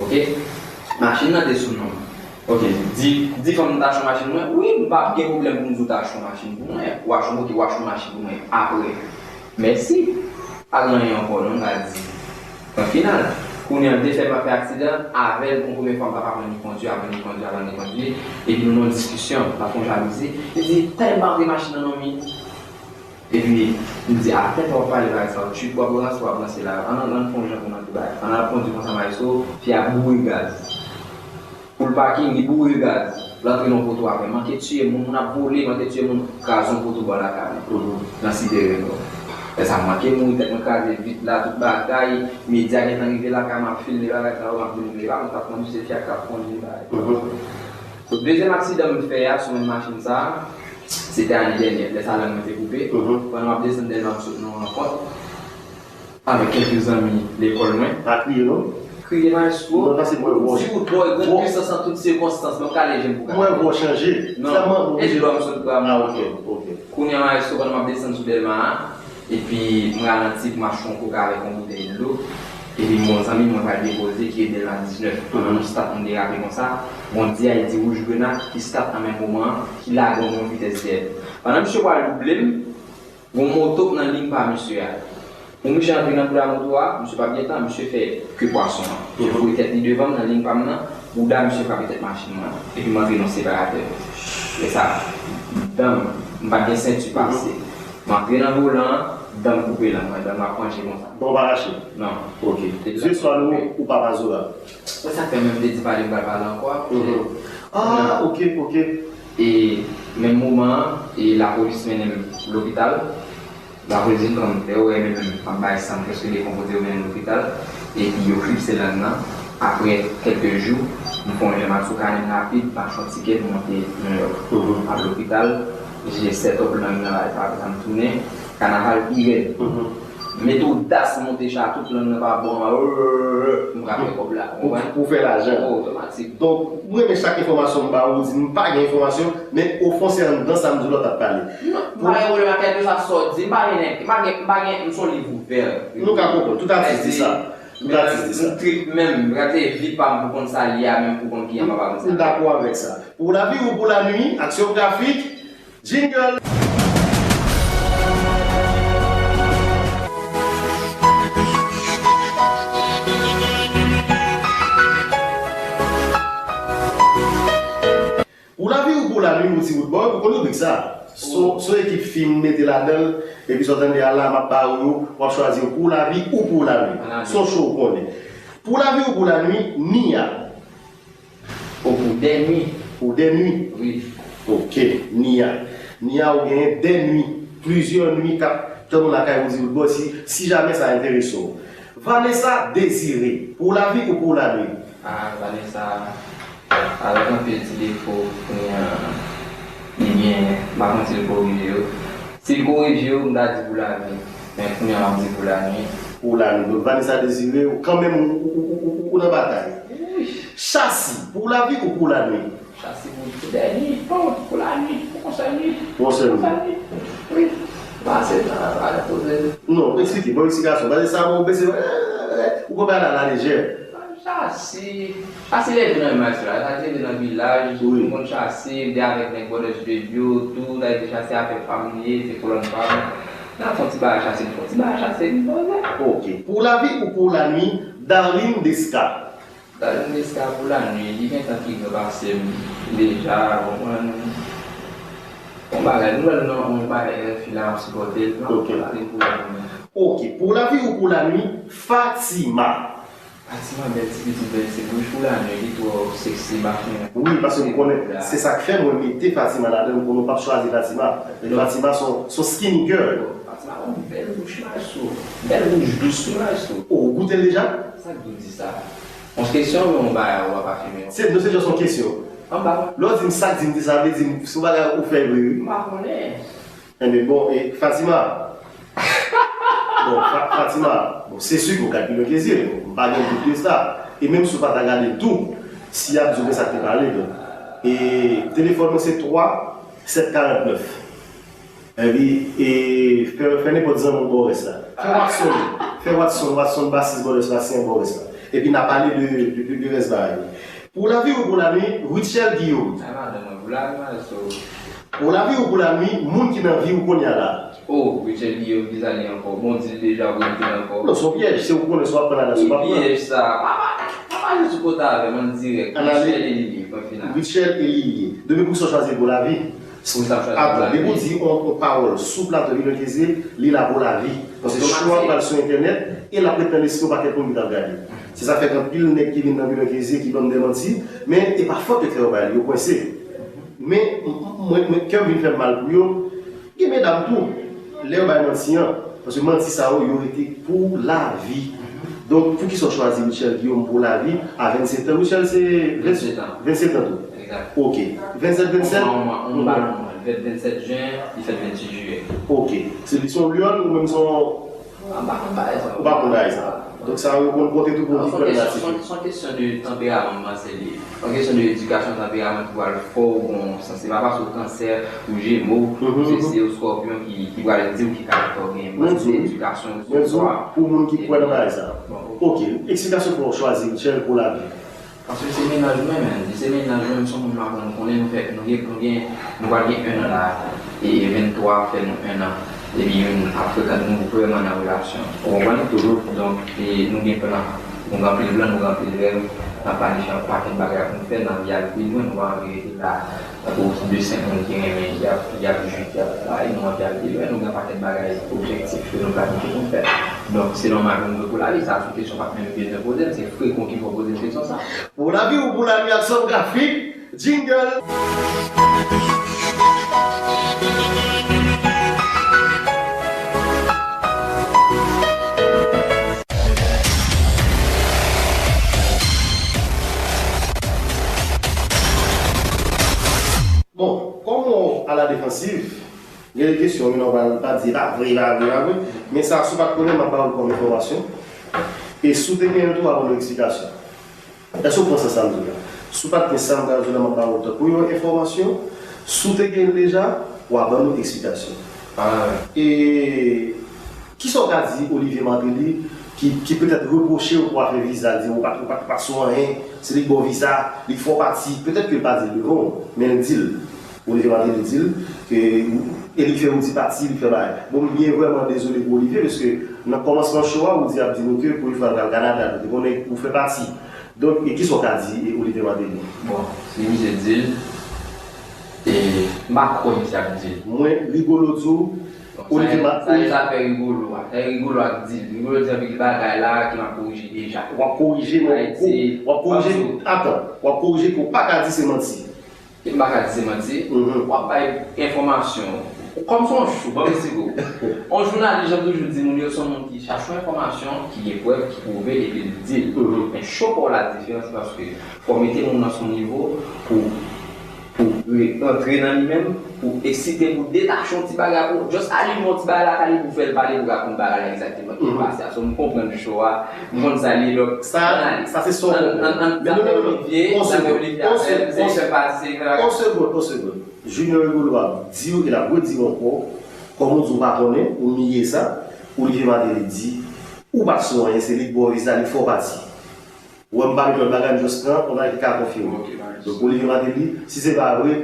Ok? Machin nan te sou non m. Ok, di, di fanm nan ta achte yon machin mwen. Wi, m pa gen pwoblèm pou m di w ta achte yon machin pou mwen. Ou achte yon, ok, ou achte yon machin pou mwen. Apre. Mèsi. Pa gen anyen ankò non, m ka di. Pwen final. Kounye a, m te fè, m ap fè aksidan avè l, yon premye fwa m t ap aprann li kondwi, aprann li kondwi, aprann li kondwi. Epi nou nan yon diskisyon, m ap fè yon jalouzi. Li di, tèlman m pa vle machin nan non m. Epi, m di, atè, w ap pale bagay sa yo, tchwip, w ap ranse, w ap ranse la. Ann, ann, ann fè yon jan pou n antre bagay. Pandan l ap kondwi konsa, maestro, fi a boure gaz. Full parking, li boure gaz. L antre nan poto apre. Manke tiye moun, moun ap vole, manke tiye moun, kraze yon poto bò lakay mwen. Nan Site Reno. Lè sa, m manke mouri, tèt mwen kraze, vit la, tout bagay. Medya gentan rive lakay mwen, ap filme bagay sa yo, m ap vin, e pa mwen k ap kondui, se fi a k ap kondui bagay. So, dezyèm aksidan m fè a sou menm machin sa, se te ane dènyè. Lè sa, lang mwen te koupe. Pandan m ap desann Dèlma, m sot nan yon rankont avèk kèlke zanmi lekòl mwen. Pa kriye non. Kriye maestro. Non, paske mwen vò. Di ou boy, gran pisans an tout sikonstans, men w kale je m pou gade. Mwen vò chanje. Non. E dlo a m sot pran. Ah, ok, ok. Kounye a maestro, pandan m ap desann sou Dèlma a, epi m ralanti pou m achte yon koka avèk yon boutèy dlo. Epi m gon zanmi mwen pral depoze ki ret Dèlma diznèf. Pandan m start, m derape konsa, gon D I di Wouj Grena ki start nan menm moman an, ki lage yon vitès dèyè. Pandan misye pral double m, gon moto k nan liy pa misye a. Pou misye antre nan bouda moto a, misye p ap gen tan, misye fè ke pwason an. Misye voye tèt li devan m nan liy pa m nan, bouda misye frape tèt machin mwen, epi m antre nan separatè. Lè sa, dan m, m pa t gen senti pase. M antre nan volan an, dan m koupe lang mwen, dan m ap panche konsa. Bon, pa rache? Non. Ok. Zye swa nou, ou pa pa zora. Se sa k fè menm m te di pale m pral pale ankò. Ah, ok, ok. E menm moman an, e lapolis mennen m lopital. Lapolis vin pran m, lè yo wè m menm m ap bay san m prèske dekonpoze, yo mennen m lopital. Epi yo klipse lang nan. Apre kèlke jou, m fè yon jan m al sou kanè m rapid, m achte yon tikè pou monte Nouyòk. M al lopital, jije set up lang nan, bagay sa, apre sa m tounen. Kanaval pi rèd. Mete odas monte cha, tout lang nan pa bon an, m ka fè kòb la, ou konprann? Pou fè lajan. Otomatik. Donk, mwen renmen chak enfòmasyon m ba ou, ou di m pa gen enfòmasyon, men ofon se anndan sa m di w la w t ap pale. Non, m pa gen pwoblèm ak kèlkeswa sa w di, m pa gen, m pa gen, m pa gen, m se yon liv ouvè. Nou ka konprann, tout atis di sa. Tout atis di sa. M trip menm, gade vi pa m pou konn sa l ye a, menm pou konn kijan papa m sa. M dakò avèk sa. Pou lavi ou pou lanwi, aksyon grafik, jingle! Pou lavi ou pou lanwi, ou ti wout bòy, ou konn ribrik sa. Son, son ekip fi m mete ladan l, epi sa w tande a la, m ap ba ou yo, w ap chwazi yo pou lavi ou pou lanwi. Son cho ou konnen. Pou lavi ou pou lanwi, Nia. O, pou dè nwi. Pou dè nwi? Wi. Ok, Nia. Nia, ou genyen dè nwi, plizyè nwi k ap tann ou lakay ou di ou bò si, si jamè sa enterese w. Vanessa Désiré, pou lavi ou pou lanwi? Ah, Vanessa, avèk anpil ti defo, kounye a, li gen, m pa konn si l korije yo. Si l korije yo, m ta di pou lavi. Men kounye a, m ap di pou lanwi. Pou lanwi. Donk, Vanessa Désiré, ou kanmenm, ou, ou, ou, ou, ou nan batay. Chasi, pou lavi ou pou lanwi? Chasi pou, pou dènye, pou, pou lanwi, pou konsèy li. Konsèy li. Konsèy li. Wi. Pase nan, pa nan koze. Non, eksplike, bon eksplikasyon. Paske sa, bon, ou pese, ou konn pa la, la lejè. Chasi, Chasi leve nan imaj la, Chasi leve nan vilaj, wi. Tout moun Chasi, m te avèk nèg Bòdè Studio, tou, sa vle di Chasi afè pa m li ye, se kolòn pa m. N ap fè yon ti bagay Chasi, n fè yon ti bagay Chasi, n poze. Ok. Pou lavi ou pou lanwi, Darline Desca? Darline Desca pou lanwi, li gentan pi gran pase m deja, ou konprann? Yon bagay, nou wè l nan yon bagay R F I la, m ap sipòte l, m ap pale pou lanwi. Ok. Pou lavi ou pou lanwi, Fatima? Fatima bèl ti pitit bèl ti bouch pou lanwi, li twò seksi, m pa konnen. Wi, paske m konnen, se sa k fè mwen mete Fatima ladan l, m konnen w p ap chwazi Fatima. Men Fatima se yon, se yon skinny girl. Fatima gon bèl bouch maestro. Bèl bouch dous wi maestro. O, ou goute l deja? Sa k di w di sa? Yon kesyon oubyen yon bagay ou ap afime? Se, non, se just yon kesyon. Anba. Lè w di m sa k di m di sa, vle di m, se yon bagay ou fè vre wi. M pa konnen. Enben, bon, e Fatima? Bon, Fa-, Fatima, bon, se si ke w gad Pi Lwen Ke Zye, bon, m pa gen dout de sa. E menm si w pa ta gade l tou, si y ap di w men sa k te pale, bon. E telefòn mwen se twa sèt karant nèf. Epi, e, fè, fè nenpòt zanmi w ba w rès la. Fè Watson, fè Watson, Watson ba sis ba w rès la, si an ba w rès la. Epi n a pale de, de, de, de rès bagay yo. Pou lavi ou pou lanwi, Rutshelle Guillaume? Ay, madanm mwen, pou lavi, maestro. Pou lavi ou pou lanwi, moun ki nan vi w kounye a la? O, Rutshelle Guillaume, kisa li ankò? Bon, di l deja, ou rete ankò. Non, se yon pyèj, se ou konnen si w ap pran ladan, si w p ap pran. Pyèj sa. Papa, papa, jis sou kote avè m, an dirèk. Rutshelle Elie, pwen final. Rutshelle Elie. Depi pou sa w chwazi l pou lavi? Pou sa w chwazi l pou lavi. Atann, depi w di yon, yon pawòl sou plato Pi Lwen Ke Zye, li la pou lavi. Paske cho a pral sou entènèt, e l ap ret nan lespri yon pakèt moun ki t ap gade. Se sa k fè gen anpil nèg ki vin nan Vilaj Eze ki ban m de manti, men e pa fòt yo k fè yo bay li, yo kwense. Men m- m- mwen, mwen, kè m vin fè m mal pou yo. Gen medam tou, lè yo bay manti an, paske manti sa yo, yo rete pou lavi. Donk, poukisa w chwazi Rutshelle Guillaume pou lavi a vennsetan? Rutshelle se vennsèt an tou. Egzat. Ok. Vennsèt, vennsèt? On mwa, on mwa, on mwa, on mwa. Li fèt vennsèt jen, li fèt venntuit jiyè. Ok. Se li se yon lyòn ou menm se yon Anba, anba, e sa. Ou pa konn bagay sa. Donk sa yo konn konte tou pou yon diferan natif. Se yon kesyon de tanperaman, m panse li. Se yon kesyon de edikasyon, tanperaman ki pral fè w gon sans. Se pa paske w kansè, ou jemo, ou se, se ou skòpyon ki, ki pral di w ki karaktè w genyen. Mwen se edikasyon, mwen di w, pou moun ki kwè nan bagay sa. Ok, eksplikasyon pou w chwazi Rutshelle pou lavi. Paske se mennaj mwen menm, li se mennaj mwen, se yon moun m aprann konnen, nou fè, nou gen, nou gen, nou pral gen enn an la, e venntwa fè nou enn an, epi youn ap frekante nou vrèman nan relasyon. Ou konprann? Donk, e nou gen plan, nou gen anpil plan, nou gen anpil rèv, n ap planifye yon pakèt bagay pou nou fè nan vi a pi lwen, nou pa anvi rete la. Tankou de senk moun ki renmen, y ap, y ap jwi, y ap bay, nou anvi al pi lwen, nou gen pakèt bagay, objektif ke nou planifye pou n fè. Donk, se nòmal pou nou dwe pou lavi, sa a se yon kesyon pa t menm bezwen poze m, se Freco ki fè w poze m kesyon sa. Pou lavi ou pou lavi ak Sòm Grafik, jingle! Bon, kòm ou aladefansiv, gen de kesyon, men non, pa, pa di, e pa vre, e pa vre, e pa vre. Men sa, si w pa t konnen, m ap ba w l kòm enfòmasyon. E si w te gen l tou, w ap ban nou eksplikasyon. Èske w pran sans sa m di w la? Si w pa t gen sa m pral di w la, m ap ba w l tankou yon enfòmasyon. Si w te gen l deja, w a ban nou eksplikasyon. E kisa w ka di Olivier Martelly ki, ki petèt repwoche w pou afè viza, l di w pa, ou pa, ou pa sou anyen, se li k ba w viza, li k fè w pati, petèt ke l pa di l devan w, men l di l. Olivier Martelly di l ke, e li k fè w di pati, li k fè bagay. Bon, m byen vrèman dezole pou Olivier, paske nan kòmansman show a, ou di ap di nou ke premye fwa l pral Kanada, nou te konnen ou fè pati. Donk, e kisa w ka di, e, Olivier Martelly? Bon, si misye di l, e, m pa kwè misye ap di l. Mwen, Rigolo di w, Olivier Martelly. Sa e zafè Rigolo a. Sa e Rigolo a k di l. Rigolo di anpil bagay la ke m ap korije deja. W ap korije, non, w ap korije, atan, w ap korije ke w pa ka di se manti. E m pa ka di se manti, w ap bay enfòmasyon. Kòm se yon chou, ban m esplike w. Yon jounalis, jan m toujou di moun yo, se yon moun ki chache yon enfòmasyon, ki gen prèv, ki pwouve l epi l di l. Men cho pa w la diferan, se paske fò w mete moun nan son nivo pou, pou re- rantre nan li menm, pou eksite, pou detache yon ti bagay, pou just alime yon ti bagay lakay li, pou fè l pale, pou rakonte bagay la egzakteman ki pase a. So, m konprann cho a, m konn sa l ye, donk, sa, ann ale. Sa se sa w konprann. Ann, ann, ann, zafè Olivier, zafè Olivier a fè, se li k fè pati, se li k fè bagay. On segonn, on segonn. Junior Rigolo ap di w, e l ap redi w ankò, kòm ou di w pa konnen, ou niye sa, Olivier Martelly di, ou pa t sou anyen, se li k ba w viza, li k fè w pati. Ou wè m pa met lòt bagay, m just pran yon bagay ki ka konfime. Donk, Olivier Martelly, si se pa vre,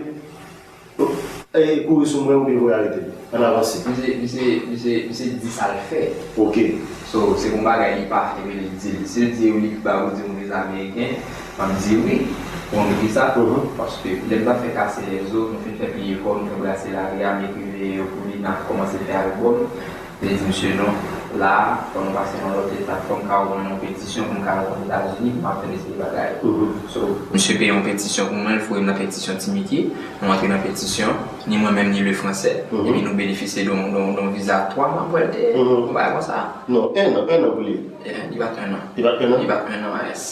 e, kouri sou mwen oubyen voye arete m. Ann avanse. Misye, misye, misye, misye di sa l fè. Ok. So, se yon bagay li pa fè, men li di l. Si l di yo li ki ba yo di yon viza ameriken, m ap di wi. Ou konprann ki sa? Paske lè m t ap fè Kase Lèzo, nou fin fè pil efò, nou fè brase lari a, m ekri veye yo pou li, n ap kòmanse fè albòm. Li di misye non, la a, fò nou pase nan lòt etap, fò m ka rann yon petisyon pou m ka al Etazini, pou m ap fè de seri bagay. So, misye peye yon petisyon pou mwen, l voye m nan petisyon Ti Miki, nou antre nan petisyon, ni mwen menm, ni Lefransè, epi nou benefisye de yon, de yon, de yon viza twa mwa, m kwè l te ye, yon bagay konsa. Non, enn an, enn an pou li. Li pa t enn an. Li pa t enn an? Li pa t enn an, yes.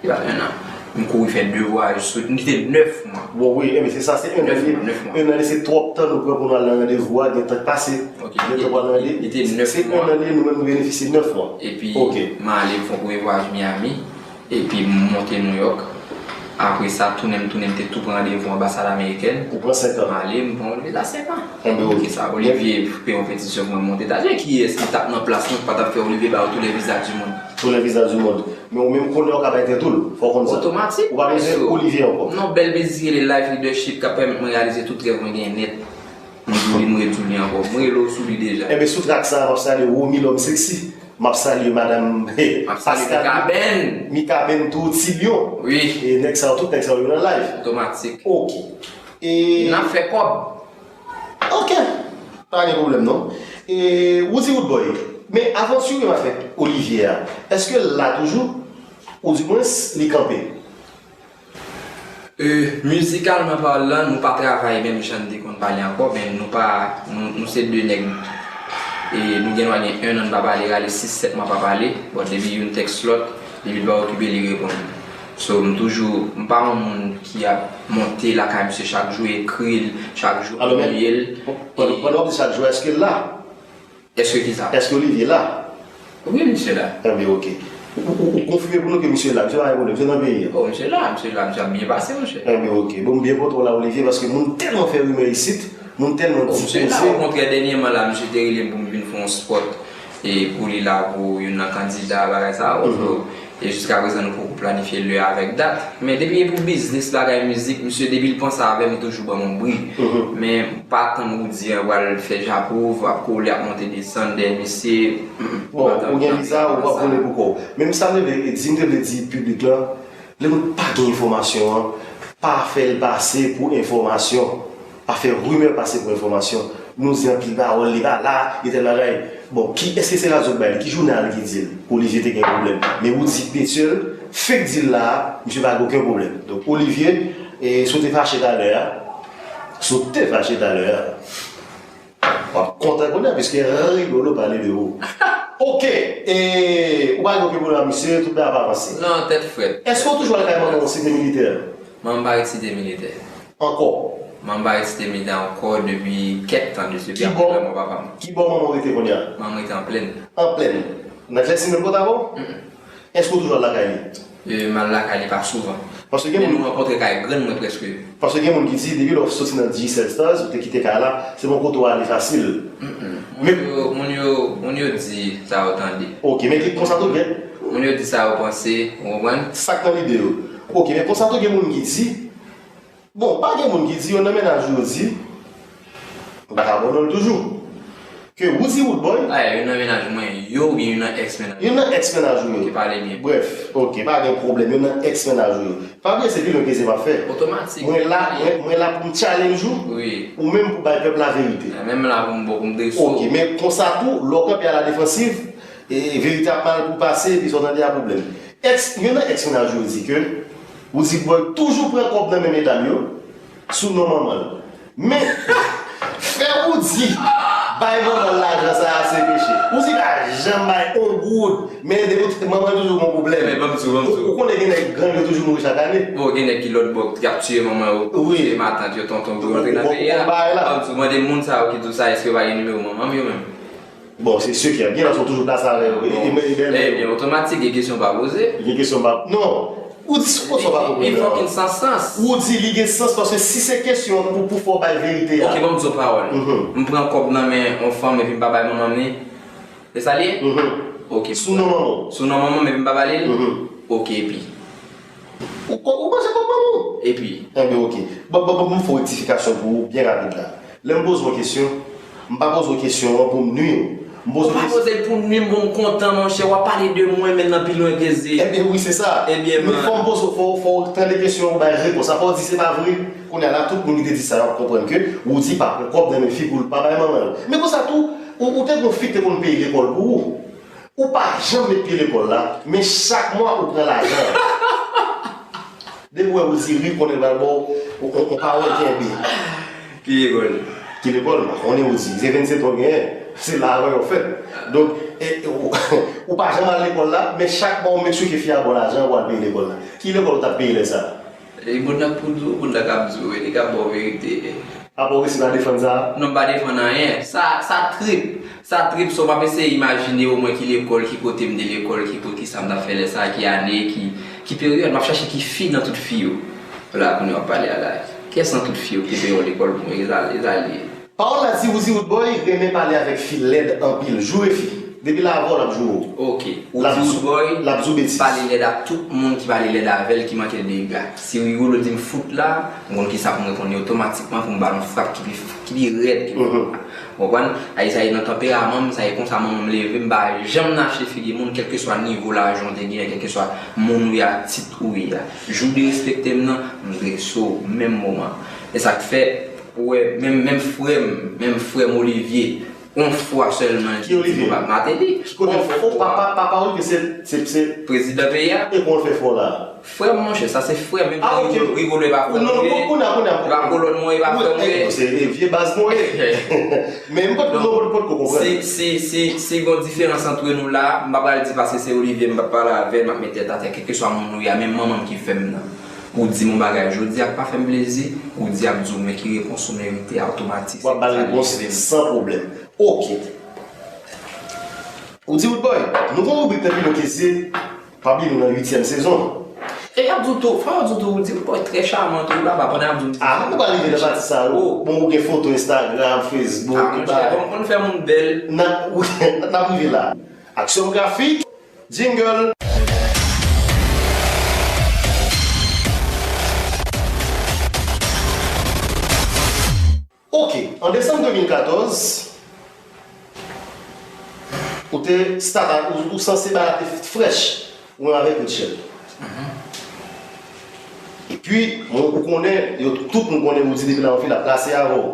Li pa t enn an. M kouri fè de vwayaj sou, li te nèf mwa. Bon, wi, enben, se sa, se enn an. Nèf mwa, nèf mwa. Enn an, se twòp tan nou pran pou nou al nan randevou a, gen tan k pase. Ok, gen tan pou al nan randevou. Li te nèf mwa. Se enn an li ye, nou menm nou benefisye nèf mwa. Epi, m ale, m fè yon premye vwayaj Miami. Epi, m monte Nouyòk. Apre sa, tounen, m tounen, m te tou pran randevou anbasad amerikèn. Ou pran senk an. M ale, m pran yon viza senk an. Enben, ok. Sa, Olivier peye yon petisyon pou mwen monte Etazini. Kiyès ki t ap nan plas mwen ki pa t ap fè Olivier ba yo tous les visas du monde? Tous les visas du monde. Men ou menm konnen w ka bay tèt ou l, fò w konn sa. Otomatik. Ou pa bezwen Olivier ankò. Non, bèl biznis ki rele Life Leadership k ap pèmèt mwen reyalize tout rèv mwen genyen nèt. M di w li, m redi w li ankò. M rele w sou li deja. Enben, sou trak sa a, m ap salye Romy Lòm Seksi. M ap salye madanm Pascal. M ap salye Mikaben. Mikaben tou, Ti Lyon. Wi. E nèg sa yo, tout nèg sa yo nan live. Otomatik. Ok. E n ap fè kòb. Ok. Pa gen pwoblèm non. E Woozy Roodboy. Men avanti w gen avèk Olivier a, èske l la toujou? Oudimwens, li kanpe. E, mizikalman palan, nou pa travay menm jan n te konn pale ankò, men nou pa, nou, nou se de nèg, e nou gen dwa gen en an n pa pale, rale sis, sèt mwa pa pale, bon, depi youn tèks lòt, depi l pa okipe, li reponn. So, m toujou, m pa yon moun ki ap monte lakay misye chak jou, ekri l chak jou, envoye l. Pandan, pandan w ap di chak jou, èske l la? Èske ki sa? Èske Olivier la? Wi, misye la. Enben, oke. Ou, ou, ou konfime pou nou ke misye la, misye pa gen pwoblèm, misye nan peyi a. Oh, misye la, misye la, misye ap byen pase, monchè. Enben, oke. Bon, m byen kontan w la, Olivier, paske moun tèlman fè rimè isit, moun tèlman dipoze. Oh, misye la, okontrè, dènyèman la, misye te rele m pou m vin fè yon spot e pou li la pou youn nan kandida, bagay sa yo. So, e jiskaprezan, nou poko planifye lè avèk dat. Men depi e pou biznis, bagay mizik, misye, depi l panse avè m, li toujou ban m yon bri. Men m pa tann Roody an pral fè japouv, ap kole, ap monte desann dèyè misye. Bon, ou gen viza, ou p ap koule pou kò w. Men m sa m te vle di, m te vle di piblik lan, lè moun pa gen enfòmasyon an, pa fè l pase pou enfòmasyon. Pa fè rimè pase pou enfòmasyon. Nou di anpil pawòl, li pa la, li tèl bagay. Bon, ki, èske se radyo k bay li? Ki jounal ki di l Olivier te gen pwoblèm? Men Roody Petyèl fenk di l la a, misye pa gen okenn pwoblèm. Donk, Olivier, e, si w te fache talè a, si w te fache talè a, w ap kontan kounye a, piske Rigolo pale de ou. Oke, e, ou pa gen okenn pwoblèm ak misye, tout bagay ap avanse. Non, tèt frèt. Èske w toujou al kay manman w site militè? Manman m pa ret site militè. Ankò? Manman m pa ret site militè ankò depi kèk tan de sa, depi apre lanmò papa m. Ki bò manman w rete kounye a? Manman m rete an Plèn. An Plèn. Nan Klèsi menm kote avè w? Mm-mm. Èske w toujou al lakay li? E, m al lakay li pa souvan. Paske gen moun, men nou rankontre kay grann mwen prèske. Paske gen moun ki di, depi lè w soti nan Digicel Stars, ou te kite kay la, se pa yon kote w ale fasil. Mm-mm. Moun yo, moun yo, moun yo di sa yo tande. Oke, men ki, konsa tou gen. Moun yo di sa yo panse, ou konprann? Sa k nan lide yo. Oke, men konsa tou gen moun ki di, bon, pa gen moun ki di, youn nan mennaj ou yo di, m pa ka ba w non l toujou, ke Roody Roodboy. Ay, youn nan mennaj mwen yo oubyen youn nan èks mennaj? Youn nan èks mennaj ou yo. Oke, pale byen. Brèf, oke, pa gen pwoblèm, youn nan èks mennaj ou yo. Pa bliye se pi lwen ke se m ap fè. Otomatik. Mwen la, mwen, mwen la pou m challenge ou, wi, ou menm pou bay pèp la verite. Mwen menm la pou m, pou m dreso. Oke, men konsa tou, lè w kanpe a la defansiv, e, verite ap mal pou pase, epi sa w tande a pwoblèm. Èks, youn nan èks mennaj ou yo di ke Roody Roodboy toujou pran kòb nan men medam yo sou non manman l. Men, fè Roody bay manman l lajan sa a se peche. Roody pa janm bay on goud, men depi manman l toujou gon pwoblèm. Men ban m di w, ban m di w. Ou, ou konnen gen nèg gang yo toujou mouri chak ane. Bon, gen nèg ki lòt bò, y ap tiye manman yo, wi, tiye matant yo, tonton yo, rantre nan peyi a. Ban m di w, mande moun sa yo ki di w sa, èske yo pa gen nimewo manman m yo menm? Bon, se si ke gen lòt yo toujou plase avè yo. E, e, e, e, ebyen, otomatik, gen kesyon pa poze. Gen kesyon pa, non. Ou di, ou konsa pa konprann. Li fucking san sans. Ou di li gen sans, paske si se kesyon pou, pou fè w bay verite a. Oke, ban m di w pawòl. M pran kòb nan men yon fanm epi m pa bay manman m li. Se sa li ye? Oke. Sou non manman w. Sou non manman m epi m pa ba li l? Oke, epi? Ou, ou manje kòb manman w? Epi? Enben, oke. Bon, bon, bon, bon, m fè yon rektifikasyon pou ou byen rapid la. Lè m poze w kesyon, m pa poze w kesyon an pou m nwi w. M poze w kesyon. Ou pa poze l pou m nwi m, pou m kontan, monchè. W ap pale de mwen, men nan pi lwen ke ze. Enben, wi, se sa. Ebyen, men fò m poze w, fò, fò w tande kesyon an, ou bay repons la. Fò w di se pa vre. Kounye a la, tout moun ki te di sa, y ap konprann ke Roody pa pran kòb nan men fi pou l pa bay manman l. Men konsa tou, ou, ou te gen yon fi ki te konn peye lekòl pou ou. Ou pa janm met pye lekòl la, men chak mwa ou pran lajan an. Depi w wè Roody ri, konnen l pral ba w yon, yon, yon pawòl kenbe. Ki lekòl? Ki lekòl? M pa konnen, Roody. Se vennsèt an w genyen. Se la avan yo fèt. Donk, e, e, ou, ou pa janm al lekòl la, men chak mwa ou make sure ke fi a ba w lajan pou w al peye lekòl la. Ki lekòl ou t ap peye lè sa a? E moun nan k pou di w, moun nan k ap di w, e li k ap ba w verite. Apa w resi pa defann sa? Non, m pa defann anyen. Sa, sa trip. Sa trip, so m ap eseye imajine omwen ki lekòl, ki kote m te lekòl, ki kote, kisa m t ap fè lè sa, ki ane, ki, ki peryòd. M ap chache ki fi nan tout fi yo. Vwala, kounye a w ap pale a la. Kiyès nan tout fi yo ki te peye yon lekòl pou mwen? Ezali, Ezali. Pawòl la di Roody Roodboy renmen pale avèk fi lèd anpil. Joure fi. Depi l avè w, l ap joure w. Oke. Roody Roodboy pale lèd ak tout moun ki pale lèd avè l, ki manke l de ega. Si Rigolo di m fout la, m konn kisa pou m reponn li otomatikman pou m ba l yon frap ki pi, ki pi rèd ke fout la. Ou konprann? Sa ye nan tanperaman m, sa ye konsa manman m leve m, m pa janm nache figi moun, kèlkeswa nivo lajan w te genyen, kèlkeswa moun ou ye a, tit ou ye a. Jou w derespekte m nan, m drese w menm moman. E sa k fè, ou wè, menm, menm frè m, menm frè m Olivier, Yon fwa sèlman ki di Olivier Martelly. Ki kote fò? Papa, papa Olivier se, se, se prezidan peyi a. E kòman l fè fò la? Frè m, monchè, sa se frè m. Ah, ok. Rigolo e pa frè m. Non, non, kounye a, kounye a. E pa kolòn mwen, e pa frè m. Se vye baz mwen. Men m pot, non, m pot, pot ko konprann. Si, si, si, si gon diferans antre nou la, m pa pral di paske se Olivier m pa pale avè l, m ap met tèt atè, kèlkeswa moun ou ye a, menm manman m ki fè m nan. Ou di m yon bagay jodi a k pa fè m plezi, ou di ap di w men ki repons ou merite a otomatik. W ap ba l repons san pwoblèm. Ok. Ou di Roodboy, nou gon ribrik nan Pilo Kesye, pa bliye nou nan uityèm sezon. E y ap di w tou, fò yo di w tou, ou di Roodboy trè chaman tou, li pa ba pandan y ap di w m di. Ah, nou pa rive nan pati sa yo. Bon, ou gen foto Instagram, Facebook, ah, monchè, bon, konn fè moun bèl. N ap, n ap rive la. Aksyon grafik, jingle. Ok, an desanm de mil katòz, ou te start, ou, ou sanse bagay te frèch, ou menm avèk Rutshelle. Epi, bon, ou konnen, yo, tout moun konnen Roody depi nan anfil ap plase avè w.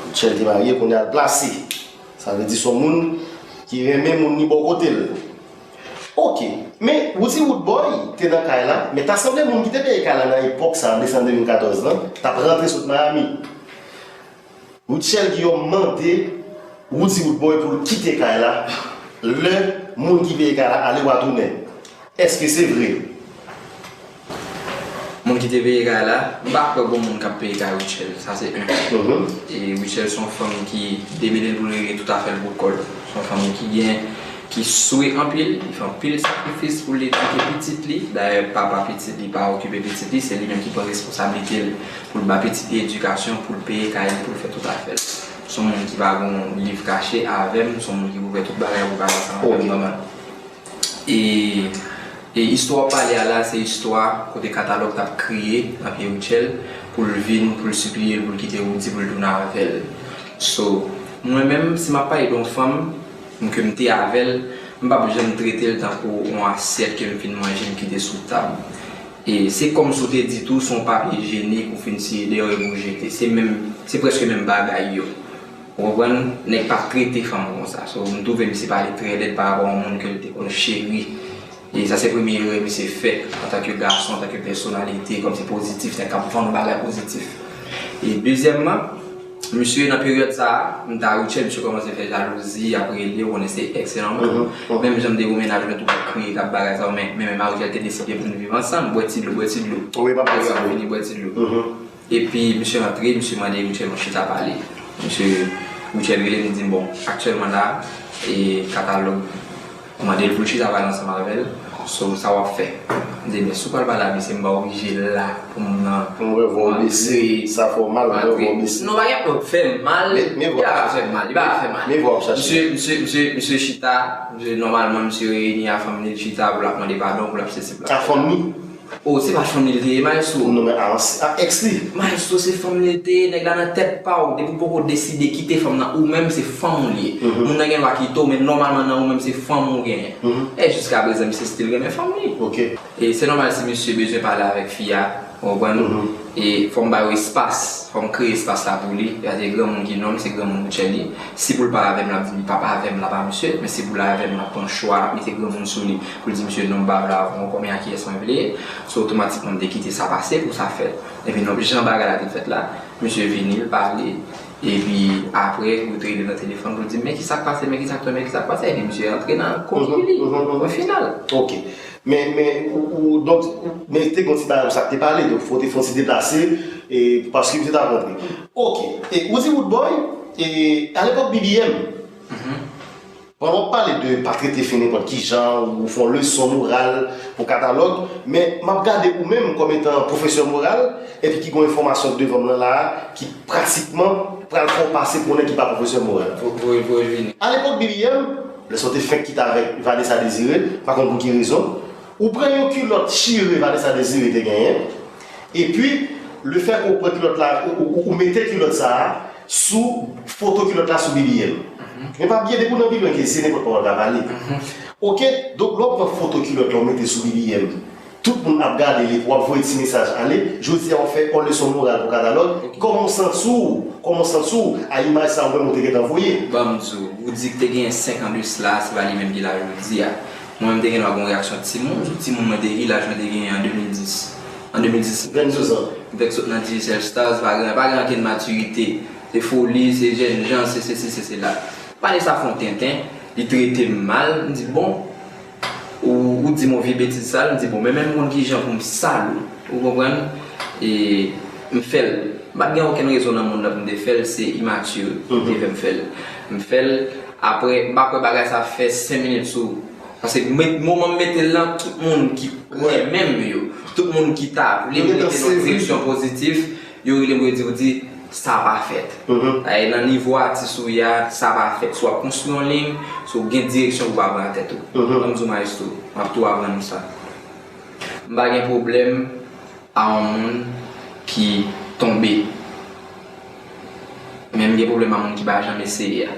Rutshelle te marye, kounye a l plase. Sa vle di se yon moun ki renmen moun li bò kote l. Ok, men Roody Roodboy te nan kay la, men ta sanble moun ki te peye kay la nan epòk sa, an desanm de mil katòz lan, t ap rantre sot Miami. Rutshelle Guillaume mande Roody Roodboy pou l kite kay la, lè moun ki peye kay la ale w a tounen. Èske se vre? Moun ki te peye kay la, m pa kwè gon moun k ap peye kay Rutshelle, sa se youn. E Rutshelle se yon fanm ki demele l pou l regle tout afè l pou kò l. Se yon fanm ki gen, ki swe anpil, li fè anpil sakrifis pou l edike pitit li. Dayè, papa pitit li pa okipe pitit li, se li menm ki pran responsablite l pou l ba pitit li edikasyon, pou l peye kay li, pou l fè tout afè l. Se yon moun ki pa gon liv kache avè m, se yon moun ki ouvè tout bagay pou bagay sa avè m nòmal. E, e istwa w ap pale a la, se istwa kote Katalòg t ap kriye nan pye Rutshelle pou l vin, pou l sipliye l, pou l kite Roody, pou l tounen avè l. So, mwen menm, si m ap pale de yon fanm, m ke m te avè l, m p ap janm trete l tankou yon asyèt ke m fin manje, m kite sou tab. E se kòmsi w te di tou, se yon papye ijenik, ou fin siye deyò epi w jete. Se menm, se prèske menm bagay yo. Ou konprann? Nèg pa trete fanm konsa. So, m twouve misye pale trè lèd pa rapò a yon moun ke l te konn cheri. E sa se premye erè misye fè antanke gason, antanke pèsonalite, kòmsi pozitif, nèg k ap vann yon bagay pozitif. E dezyèmman, misye nan peryòd sa a, m ta Rutshelle, misye kòmanse fè jalouzi, ap rele, ou konnen se èks lan. Menm jan m te gon mennaj mwen tou k ap kriye, k ap bagay sa yo, men, men, men Marie-Michèle te deside pou nou viv ansanm, bwè ti dlo, bwè ti dlo. Wi, pa pale sa. Vini bwè ti dlo. Epi misye rantre, misye mande Rutshelle yon chita pale. Misye, Rutshelle rele m, li di m, bon, aktyèlman la, e Katalòg mande l pou l chita pale ansanm avè l. So, sa w ap fè? M di, men si w pral pale avè l, se m pa oblije la pou m nan. Mwen wè vwa w bese, sa fè w mal, mwen wè vwa w bese. Non, pa gen pwoblèm, fè m mal. Li pa ka fè m mal, li pa ka fè m mal. Men vwa w ap chache. Misye, misye, misye, misye chita, misye, nòmalman, misye reyini a fanmi l, chita pou l ap mande padon, pou l ap sesi, pou l ap sela. A fanmi? Oh, se pa fanmi l te ye, maestro. Non, men a, a èks li. Maestro, se fanmi l te ye, nèg la nan tèt pa w. Depi w poko deside kite fanm nan, ou menm se fanm ou l ye. Moun nan gen dwa kite w, men nòmalman nan ou menm se fanm ou genyen. E jiskaprezan, misye still renmen fanm li. E se nòmal si misye bezwen pale avèk fi a, ou konprann? E fò m ba yo espas, fò m kreye espas la pou li. Paske granmoun ki nonm, se granmoun Rutshelle li. Si pou l pale avè m, l ap di m li pa pale avè m, l ap a misye. Men si pou l avè m, l ap pran chwa, l ap mete granmoun sou li pou l di misye non, m pa vle avè w ankò, men a kiyès mwen vle? So, otomatikman, m te kite sa pase pou sa fèt. Epi, non, jan bagay la te fèt la, misye vini, l pale, epi apre, yo te rele nan telefòn pou l di m, men kisa k pase, men kisa k pase, men kisa k pase, epi misye rantre nan koki li, o final. Ok. Men, men, ou, ou, donk, ou, men te gon ti bagay sa k te pale, donk fò w te fè yon ti deplase, e, paske misye t ap rantre. Ok. E, ou di Roodboy, e, alepòk B B M, pandan w ap pale de pa trete fi nenpòt ki jan, ou fè yon leson moral pou Katalòg, men m ap gade ou menm kòm etan pwofesè moral, epi ki gon enfòmasyon k devan m nan la a, ki pratikman pral fè w pase pou yon nèg ki pa pwofesè moral. Voye, voye vini. Alepòk B B M, lè sa w te fenk kite avèk Vanessa Désiré, m pa konn pou ki rezon, ou pran yon kilòt chire Vanessa Désiré te genyen, epi lefètke ou pran kilòt la, ou, ou, ou mete kilòt sa a sou foto kilòt la sou B B M. Men pa bliye, depi w nan Pilo Kesye, nenpòt pawòl ka pale. Ok, donk lè w pran foto kilòt la, w mete sou B B M, Tout moun ap gade li, w ap voye ti mesaj ale. Jodi a, w ap fè yon leson moral pou katalòg. Kòman w santi w? Kòman w santi w a imaj sa ou menm ou te gentan voye? Ban m di w, ou di k te genyen senk an de sila, se pa li menm ki la jodi a. Mwen menm te gen dwa gen yon reyaksyon timoun, sou timoun mwen te gen, laj mwen te genyen an de mil dis. An de mil dis, vennde zan. M fèk sot nan Digicel Stars, pa gen, pa gen ankenn matirite. Se foli, se jènjan, se sesi, se sela. Pale sa fè yon tenten, li trete m mal, m di bon, ou, ou di m yon vye betiz sal, m di bon, men menm m konn kijan pou m sal ou, ou konprann? E m fè l. M pa t gen okenn rezon nan mond nan pou m te fè l, se imati ki te fè m fè l. M fè l, apre, m pa kwè bagay sa fè senk minit sou. Paske moman m mete l lan, tout moun ki renmen m yo, tout moun ki ta vle m rete nan yon direksyon pozitif, yo rele m yo di, ou di, sa pa fèt. Dayè nan nivo atis ou ye a, sa pa fèt. Si w ap konstwi yon liy, si w gen direksyon pou w pa pran tèt ou. Ban m di w maestro, m ap tou aprann ou sa. M pa gen pwoblèm a yon moun ki tonbe. Men m gen pwoblèm a moun ki pa janm eseye a.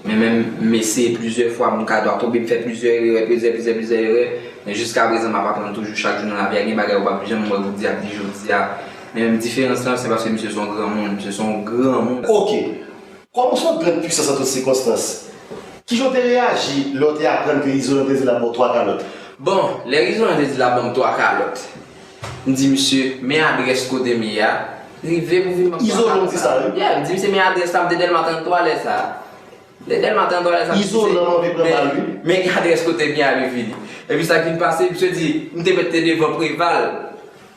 Men menm m eseye plizyè fwa, m ka dwa tonbe, m fè plizyè erè, plizyè, plizyè, plizyè erè. Men jiska prezan m ap aprann toujou chak jou nan lavi a. Gen bagay ou p ap janm wè ou di ap di jodi a. Men menm diferans lan, se paske misye se yon granmoun, misye se yon granmoun. Ok. Kòm ou se yon grann pwisans an tout sikonstans, kijan w te reyaji lè w te aprann ke Izolan te di l ap ba w twa kalòt? Bon, lè Izolan te di l ap ban m twa kalòt, m di misye, men adrès kote m ye a, rive pou vin ban m twa kalòt. Izolan di sa, wi? Yeah, m di misye, men adrès la, m te Dèlma tranntwa lè sa a. Lè Dèlma tranntwa lè sa a, misye di, men, men adrès kote m ye a, li vini. Epi sa k vin pase, misye di, m te mèt te devan Preval.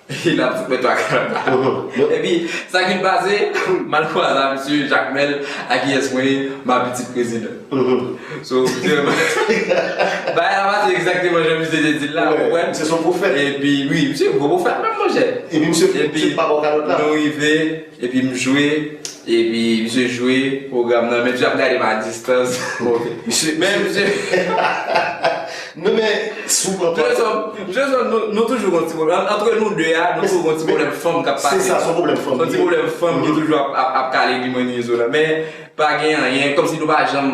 Li ap fout mwen twa kalòt la. Epi, sa k vin pase, m al kwaze a misye Jakmèl, a kiyès mwen ye, m a pitit prezidan. So, misye, bagay la pase egzakteman jan misye te di l la, ou konprann? Misye se yon pwofèt. Epi, wi, misye yon gwo pwofèt menm, monchè. Epi misye, misye pa ba w kalòt la. Nou rive, epi m jwe, epi misye jwe pwogram nan, men misye ap gade m a distans. Men misye. Non, men, si w pran pa. Jezon, Jezon, nou, nou toujou gen yon ti pwoblèm. Antre nou de a, nou toujou gen yon ti pwoblèm fanm k ap pase. Se sa, se yon pwoblèm fanm. Se yon ti pwoblèm fanm ki toujou ap, ap, ap kale li mwen ni Izolan. Men, pa gen anyen, kòmsi nou pa janm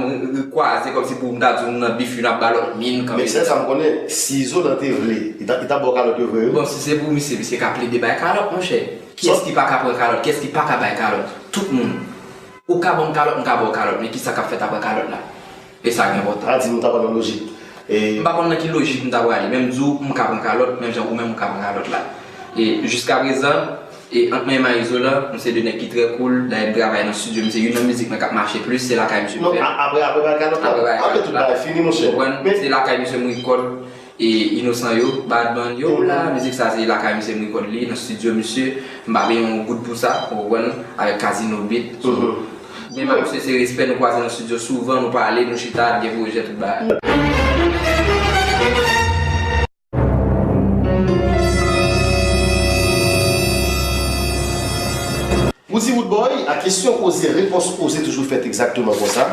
kwaze, kòmsi pou m ta di w m nan bif, n ap ba lòt min kanmenm. Men sèl sa m konnen, si Izolan te vle, li t ap, li t ap ba w kalòt yo vre, wi. Bon, si se pou misye, misye ka plede bay kalòt, monchè. Kiyès ki pa ka pran kalòt? Kiyès ki pa ka bay kalòt? Tout moun. Ou ka ban m kalòt, m ka ba w kalòt, men kisa k ap fèt apre kalòt la? E sa ki enpòtan. A di nou ta pran nan lojik. E. M pa konn nan ki lojik m ta prale, men m di w, m ka pran kalòt, menm jan ou menm ou ka pran kalòt la. E jiska prezan, e ant mwen e Izolan, nou se de nèg ki trè cool, dayè m travay nan estidyo misye, youn nan mizik mwen k ap mache plis, se lakay misye m fè. Non, apre, apre bay kalòt la, apre tout bagay fini, monchè. Ou konprann? Se lakay misye m rekòd. E Inosan yo, Badman yo la, mizik sa se lakay misye m rekòd li, nan estidyo misye, m pa peye yon goud pou sa, ou konprann, avèk Casino Beat. So, men m ak misye se respè, nou kwaze nan estidyo souvan, nou pale, nou chita, gen pwojè, tout bagay. Wouzi Woodboy, a kesyon poze, repons poze toujou fèt egzakteman konsa.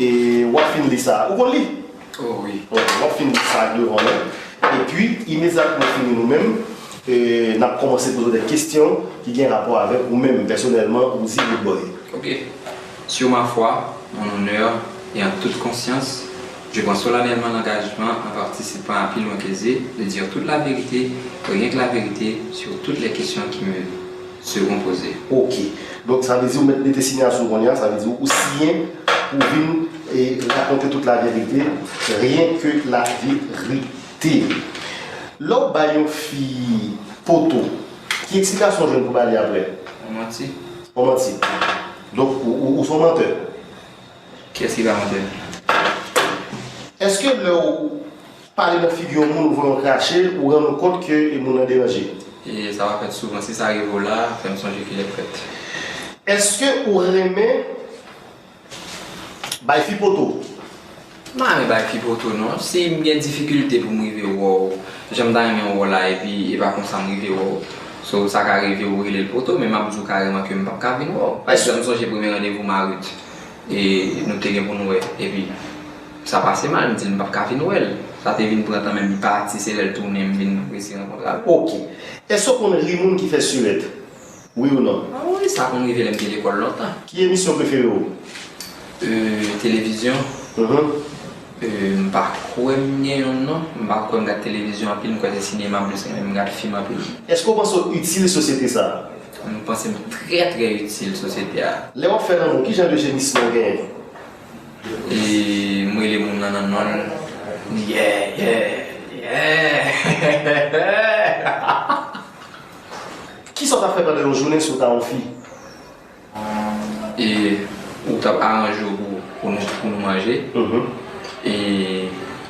E w ap fin li sa. Ou konn li? Oh wi. Bon, w ap fin di sa ak devan w. Epi, imedyatman w fini nou menm, e, n ap kòmanse poze w de kesyon ki gen rapò avèk ou menm, pèsonèlman, Wouzi Woodboy. Ok. Sur ma foi, mon honneur et en toute conscience, je prends solennellement l'engagement, en participant à Plus loin que Z, de dire toute la vérité, rien que la vérité, sur toutes les questions qui me seront posées. Ok. Donk, sa vle di ou mèt mete siyati w kounye a, sa vle di ou siyen pou vin e rakonte tout la verite, rien que la vérité. Lè w bay yon fi poto, ki eksplikasyon w jwenn pou ba li apre? Yon manti. Yon manti. Donk, ou, ou, ou se yon mantè. Kiyès ki pa mantè? Èske lè w pale nan figi yon moun, ou voye yon krache, ou rann ou kont ke moun nan deranje? E sa pa fèt souvan. Si sa rive w la, fè m sonje kilè l fèt. Èske ou renmen bay fi poto? M pa renmen bay fi poto non. Si m gen difikilte pou m rive wè w, jan m ta renmen wè w la, epi e pa konsa m rive wè w. So, sa ka rive ou rele l poto, men m ap di w kareman ke m p ap ka vin wè w. Pa egzanp, m sonje premye randevou Marit. E nou te gen pou n wè. Epi, sa pase mal, m di l m p ap ka vin wè l. Sa te vin pran tan, men m pati, se lè l tounen, m vin resi rankontre avè l. Ok. Èske w konn ri moun ki fè sirèt? Wi ou non? A wi, sa konn rive lè m te lekòl lontan. Ki emisyon prefere w? Euh, televizyon. Mhm. E, m pa kwè m gen youn non. M pa kwè m gad televizyon anpil, m kwè se sinema m plis renmen, m gad fim anpil. Èske w panse w itil sosyete sa a? M panse m trè, trè itil sosyete a. Lè w ap fè lanmou, ki jan de jemisman w genyen? E, m rele moun nan nan non l. Yeah, yeah, yeah. Kisa w t ap fè pandan yon jounen si w ta yon fi? E, ou t ap aranje w pou, pou nou, pou nou manje. Mhm. E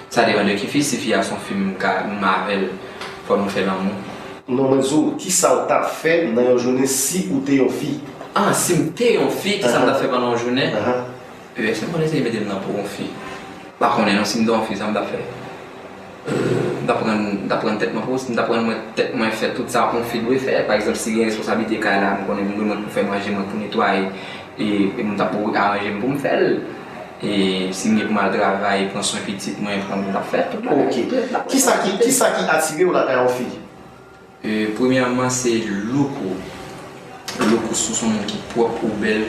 sa depann de ki fi. Si fi a se yon fi m ka, m avè l, fò nou fè lanmou. Non, mwen di w, kisa w t ap fè nan yon jounen si ou te yon fi? Ah, si m te yon fi, kisa m t ap fè pandan yon jounen? Ahan. E, èske m konn eseye mete m nan po yon fi? M pa konnen non, si m te yon fi, sa m t ap fè. M t ap pran, m t ap pran tèt mwen pou, m t ap pran mwen, tèt mwen fè tout sa yon fi dwe fè. Pa egzanp, si gen responsablite kay la, m konnen m dwe mwen pou fè manje, mwen pou netwaye, e, e m t ap aranje m pou m fè l. E si m gen pou m al travay, pran swen pitit mwen, pran, m t ap fè tout bagay. Ok. Kisa ki, kisa ki atire w lakay yon fi? E, premyèman, se look ou. Look ou, si w se yon moun ki pwòp, ou bèl.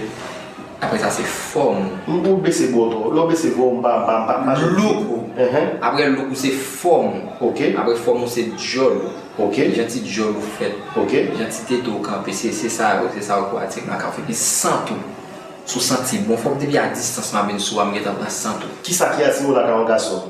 Apre sa, se fòm ou. M, ou bese bò twò. Lè w bese vwa w, m pa, m pa, m pa, m pa. Look ou. Ehe. Apre look ou, se fòm ou. Ok. Apre fòm ou, se djòl ou. Ok. Jan ti djòl ou fèt. Ok. Jan ti tete w kanpe, se, se sa yo, se sa yo ki atire m lakay yon fi. Epi sant ou. Si w santi bon, fòk depi a distans m ap vin sou ou a, m gentan pran sant ou. Kisa ki atire w lakay yon gason?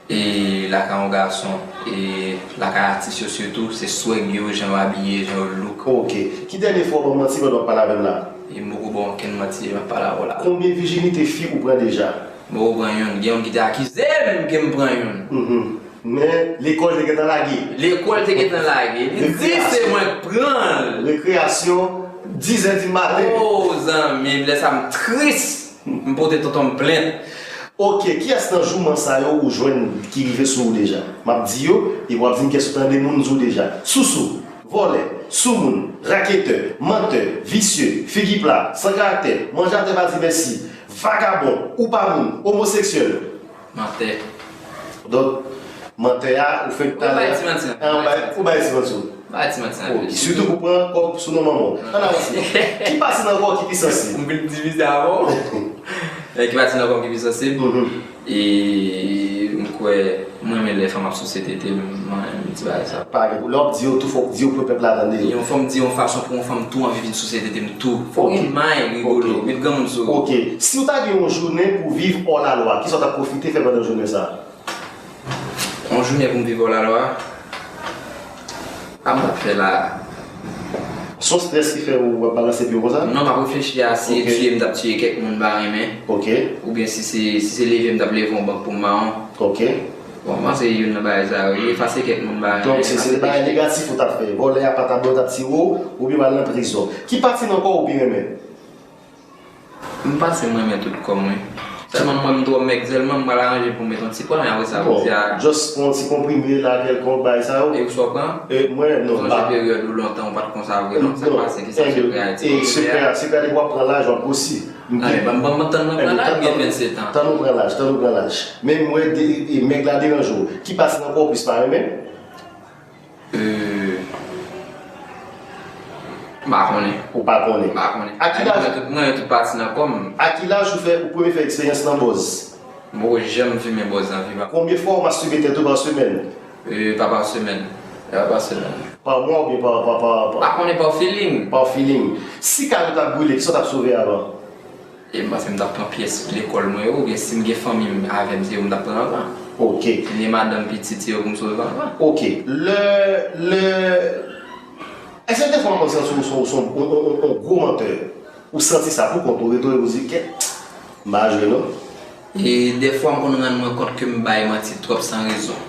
E lakay yon gason, e lakay atis yo sitou, se swag yo, jan yo abiye, jan yo look. Ok. Ki dènye fwa w ban m manti pandan w ap pale avè m la? E m poko ba w okenn manti, m ap pale avè w la. Konbyen vijinite fi ou pran deja? M poko pran youn. Gen youn ki te akize m ke m pran youn. Mhm. Men, lekòl te gentan lage. Lekòl te gentan lage. Li di se mwen k pran l. Rekreyasyon, dis è di maten. Oh, zanmi, lè sa m tris. M pote tonton m plent. Ok, kiyès nan jouman sa yo ou jwenn ki rive sou ou deja? M ap di yo, epi w ap di m kiyès ou tande moun di w deja. Sousou, vòlè, soumoun, raketè, mantè, visye, figi pla, san karaktè, manje atè pa di mèsi, vagabon, ou pa moun, omoseksyèl. Mantè. Donk, mantè a, ou fenk talè. Ou bay ti manti. Ah, ou bay, ou bay ti manti. Bay ti manti anpil. Ok, sitou pou pran kòb sou non manman w. Ann avanse. Ki pati nan kò w ki pi sansib? M vin divize avè w. Eh, ki pati nan kò m ki pi sansib? Mhm. E m kwè, mwen menm lè fanm ap souse tete m, mwen menm ti bagay sa. Pa gen, lè w ap di yo tou, fòk di yo pou pèp la tande yo. Yon fanm di yon fason pou yon fanm tou anvi vin souse tete m tou. Fòk gen may, rigolo, met granmoun sou ou. Ok. Si w ta gen yon jounen pou viv hors la loi, kisa w t ap pwofite fè pandan jounen sa a? Yon jounen pou m viv hors la loi, a m t ap fè la. Se yon strès ki fè ou ap balanse pye w konsa? Non, m ap reflechi a si e tiye m t ap tiye kèk moun m pa renmen. Ok. Oubyen si se, si se leve m t ap leve yon bank pou m mawon. Ok. Bon, m panse youn nan bagay sa yo, efase kèk moun m pa renmen. Donk, se, se te bagay negatif ou t ap fè. Vòlè a pa t ap bon, t ap tiye w, oubyen w al nan prizon. Ki pati nan kò w ou pi renmen? M panse m renmen tout kò m, wi. Sèlman m wè m twò mèg, sèlman m pral aranje pou m met yon ti pwa, men apre sa, bon, kounye a. Just pran yon ti konprime la, kèlkonk bagay sa yo. E ou sa w pran? E mwen, non, m pa. Sonje peryòd ou lontan ou pa t konsa vre, non? Sa k pase, ki sa sekrè a, ti konprime a? E sekrè a, sekrè a depi w ap pran laj, w ap gwosi. Anben, ban m, ban m tann mwen pran laj, m gen vennsèt an. Tann ou pran laj, tann ou pran laj. Men m wè de, e, mèg la deranje w. Ki pati nan kò w plis pa renmen? Euh, m pa konnen. Ou pa konnen? M pa konnen. A ki laj? Mwen, tout, mwen, tout pati nan kò m. A ki laj ou fè, ou premye fè eksperyans nan bòz? M poko janm fimen bòz nan vi pa m. Konbyen fwa ou mastibe tèt ou pa semèn? Euh, pa pa semèn. Pa pa semèn. Pa mwa oubyen pa, pa, pa, pa? M pa konnen, pa feeling. Pa feeling. Si kay ou t ap brile, kisa w t ap sove avan? E m panse m t ap pran pyès lekòl mwen yo, oubyen si m gen fanmi m avè m, se yo m t ap pran anvan. Ok. Si m gen madanm, pitit, se yo pou m sove anvan. Ok. Lè, lè, èske defwa w konn santi w se yon, se yon, yon, yon, yon gwo mantè? Ou santi sa pou kont ou, retounen pou di, kèt, m pa jwe non. E defwa m konn rann mwen kont ke m bay manti twòp san rezon.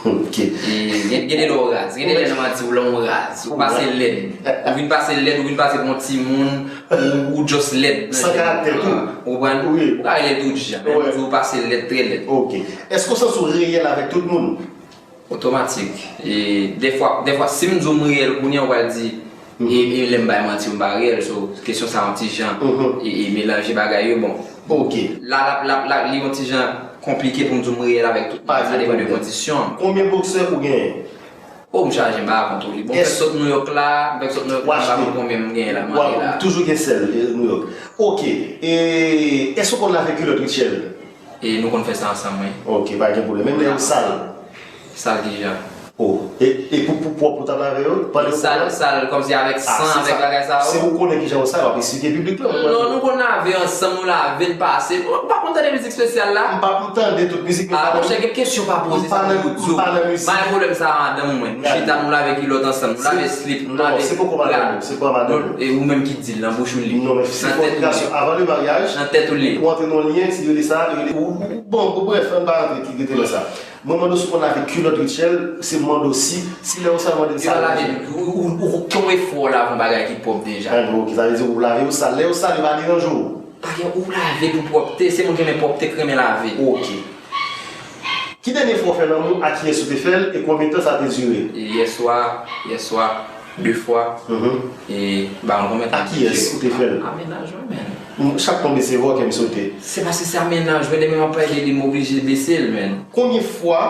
Ok. E gen, gen de lè w raz, gen de lè nan manti w lan w raz, ou pase lèd. Ou vin pase lèd, ou vin pase pou yon timoun, ou, ou just lèd. San karaktè tou. Ou konprann? Wi. Ou ka rele l tout jan, men m di w pase lèd, trè lèd. Ok. Èske w santi w reyèl avèk tout moun? Otomatik. E defwa, defwa, si m di w m reyèl kounye a, ou pral di, e, e lè m bay manti, m pa reyèl. So, kesyon sa yon ti jan, e, e melanje bagay yo, bon. Ok. La, la, la, la, li yon ti jan konplike pou m di w m reyèl avèk tout moun. Sa depann de kondisyon. Konbyen boksè ou genyen? O, m chaje, m pa ka konte w li. Bon, m fèk sot Nouyòk la, m fèk sot Nouyòk la, m pa konn konbyen m genyen la, m ale la. Toujou gen sèl, e, Nouyòk. Ok. E, èske w konn lave kilòt, Rutshelle? E nou konn fè sa ansanm, wi. Ok, pa gen pwoblèm. Menm lè yo sal. Sal kijan? Oh, e, e pou, pou pwòp ou t ap lave yo? Pandan yo sal, sal kòmsi avèk san, avèk bagay sa yo? Se ou konnen kijan yo sal, w ap esplike piblik la. Non, nou konn lave ansanm, nou lave, n pase. Ou pa konn tande mizik espesyal la? M pa konn tande tout mizik, men. Ah, monchè, gen kesyon pa poze, sa pou di w. M pa nan mizik. M pa gen pwoblèm sa a, madanm mwen. Nou chita, nou lave kilòt ansanm, nou lave slip, nou lave. Non, se poko madanm ou, se pa madanm ou. E ou menm ki di l, nan bouch ou li. Non, men se fòtifikasyon. Avan le maryaj, ou antre nan yon lyen, si yo rele sa, yo rele, ou, ou, bon, bon, brèf, ann pa rantre, ki rete nan sa. Mwen mande w si w konn lave kilòt Rutshelle, se mande w si, si lè w sa mande m sa. Ou, ou, ou, ou, ki yon efò w lave yon bagay ki pwòp deja? An, ok, sa vle di ou lave yo sal. Lè yo sal, yo pa deranje w? Pa gen, ou lave pou pwòpte, se moun ki renmen pwòpte, ki renmen lave. Ok. Ki dènye fwa w fè lanmou, a kiyès ou te fè l, e konbyen tan sa te dire? E yèswa, yèswa, de fwa. Mhm. E, ba, konbyen tan? A kiyès ou te fè l? A, a mennaj mwen, menn. Chak tonbe se vò kè m sote. Se paske se a mennaj mwen, demen m ap pale de li, m oblije bese l, menn. Konbyen fwa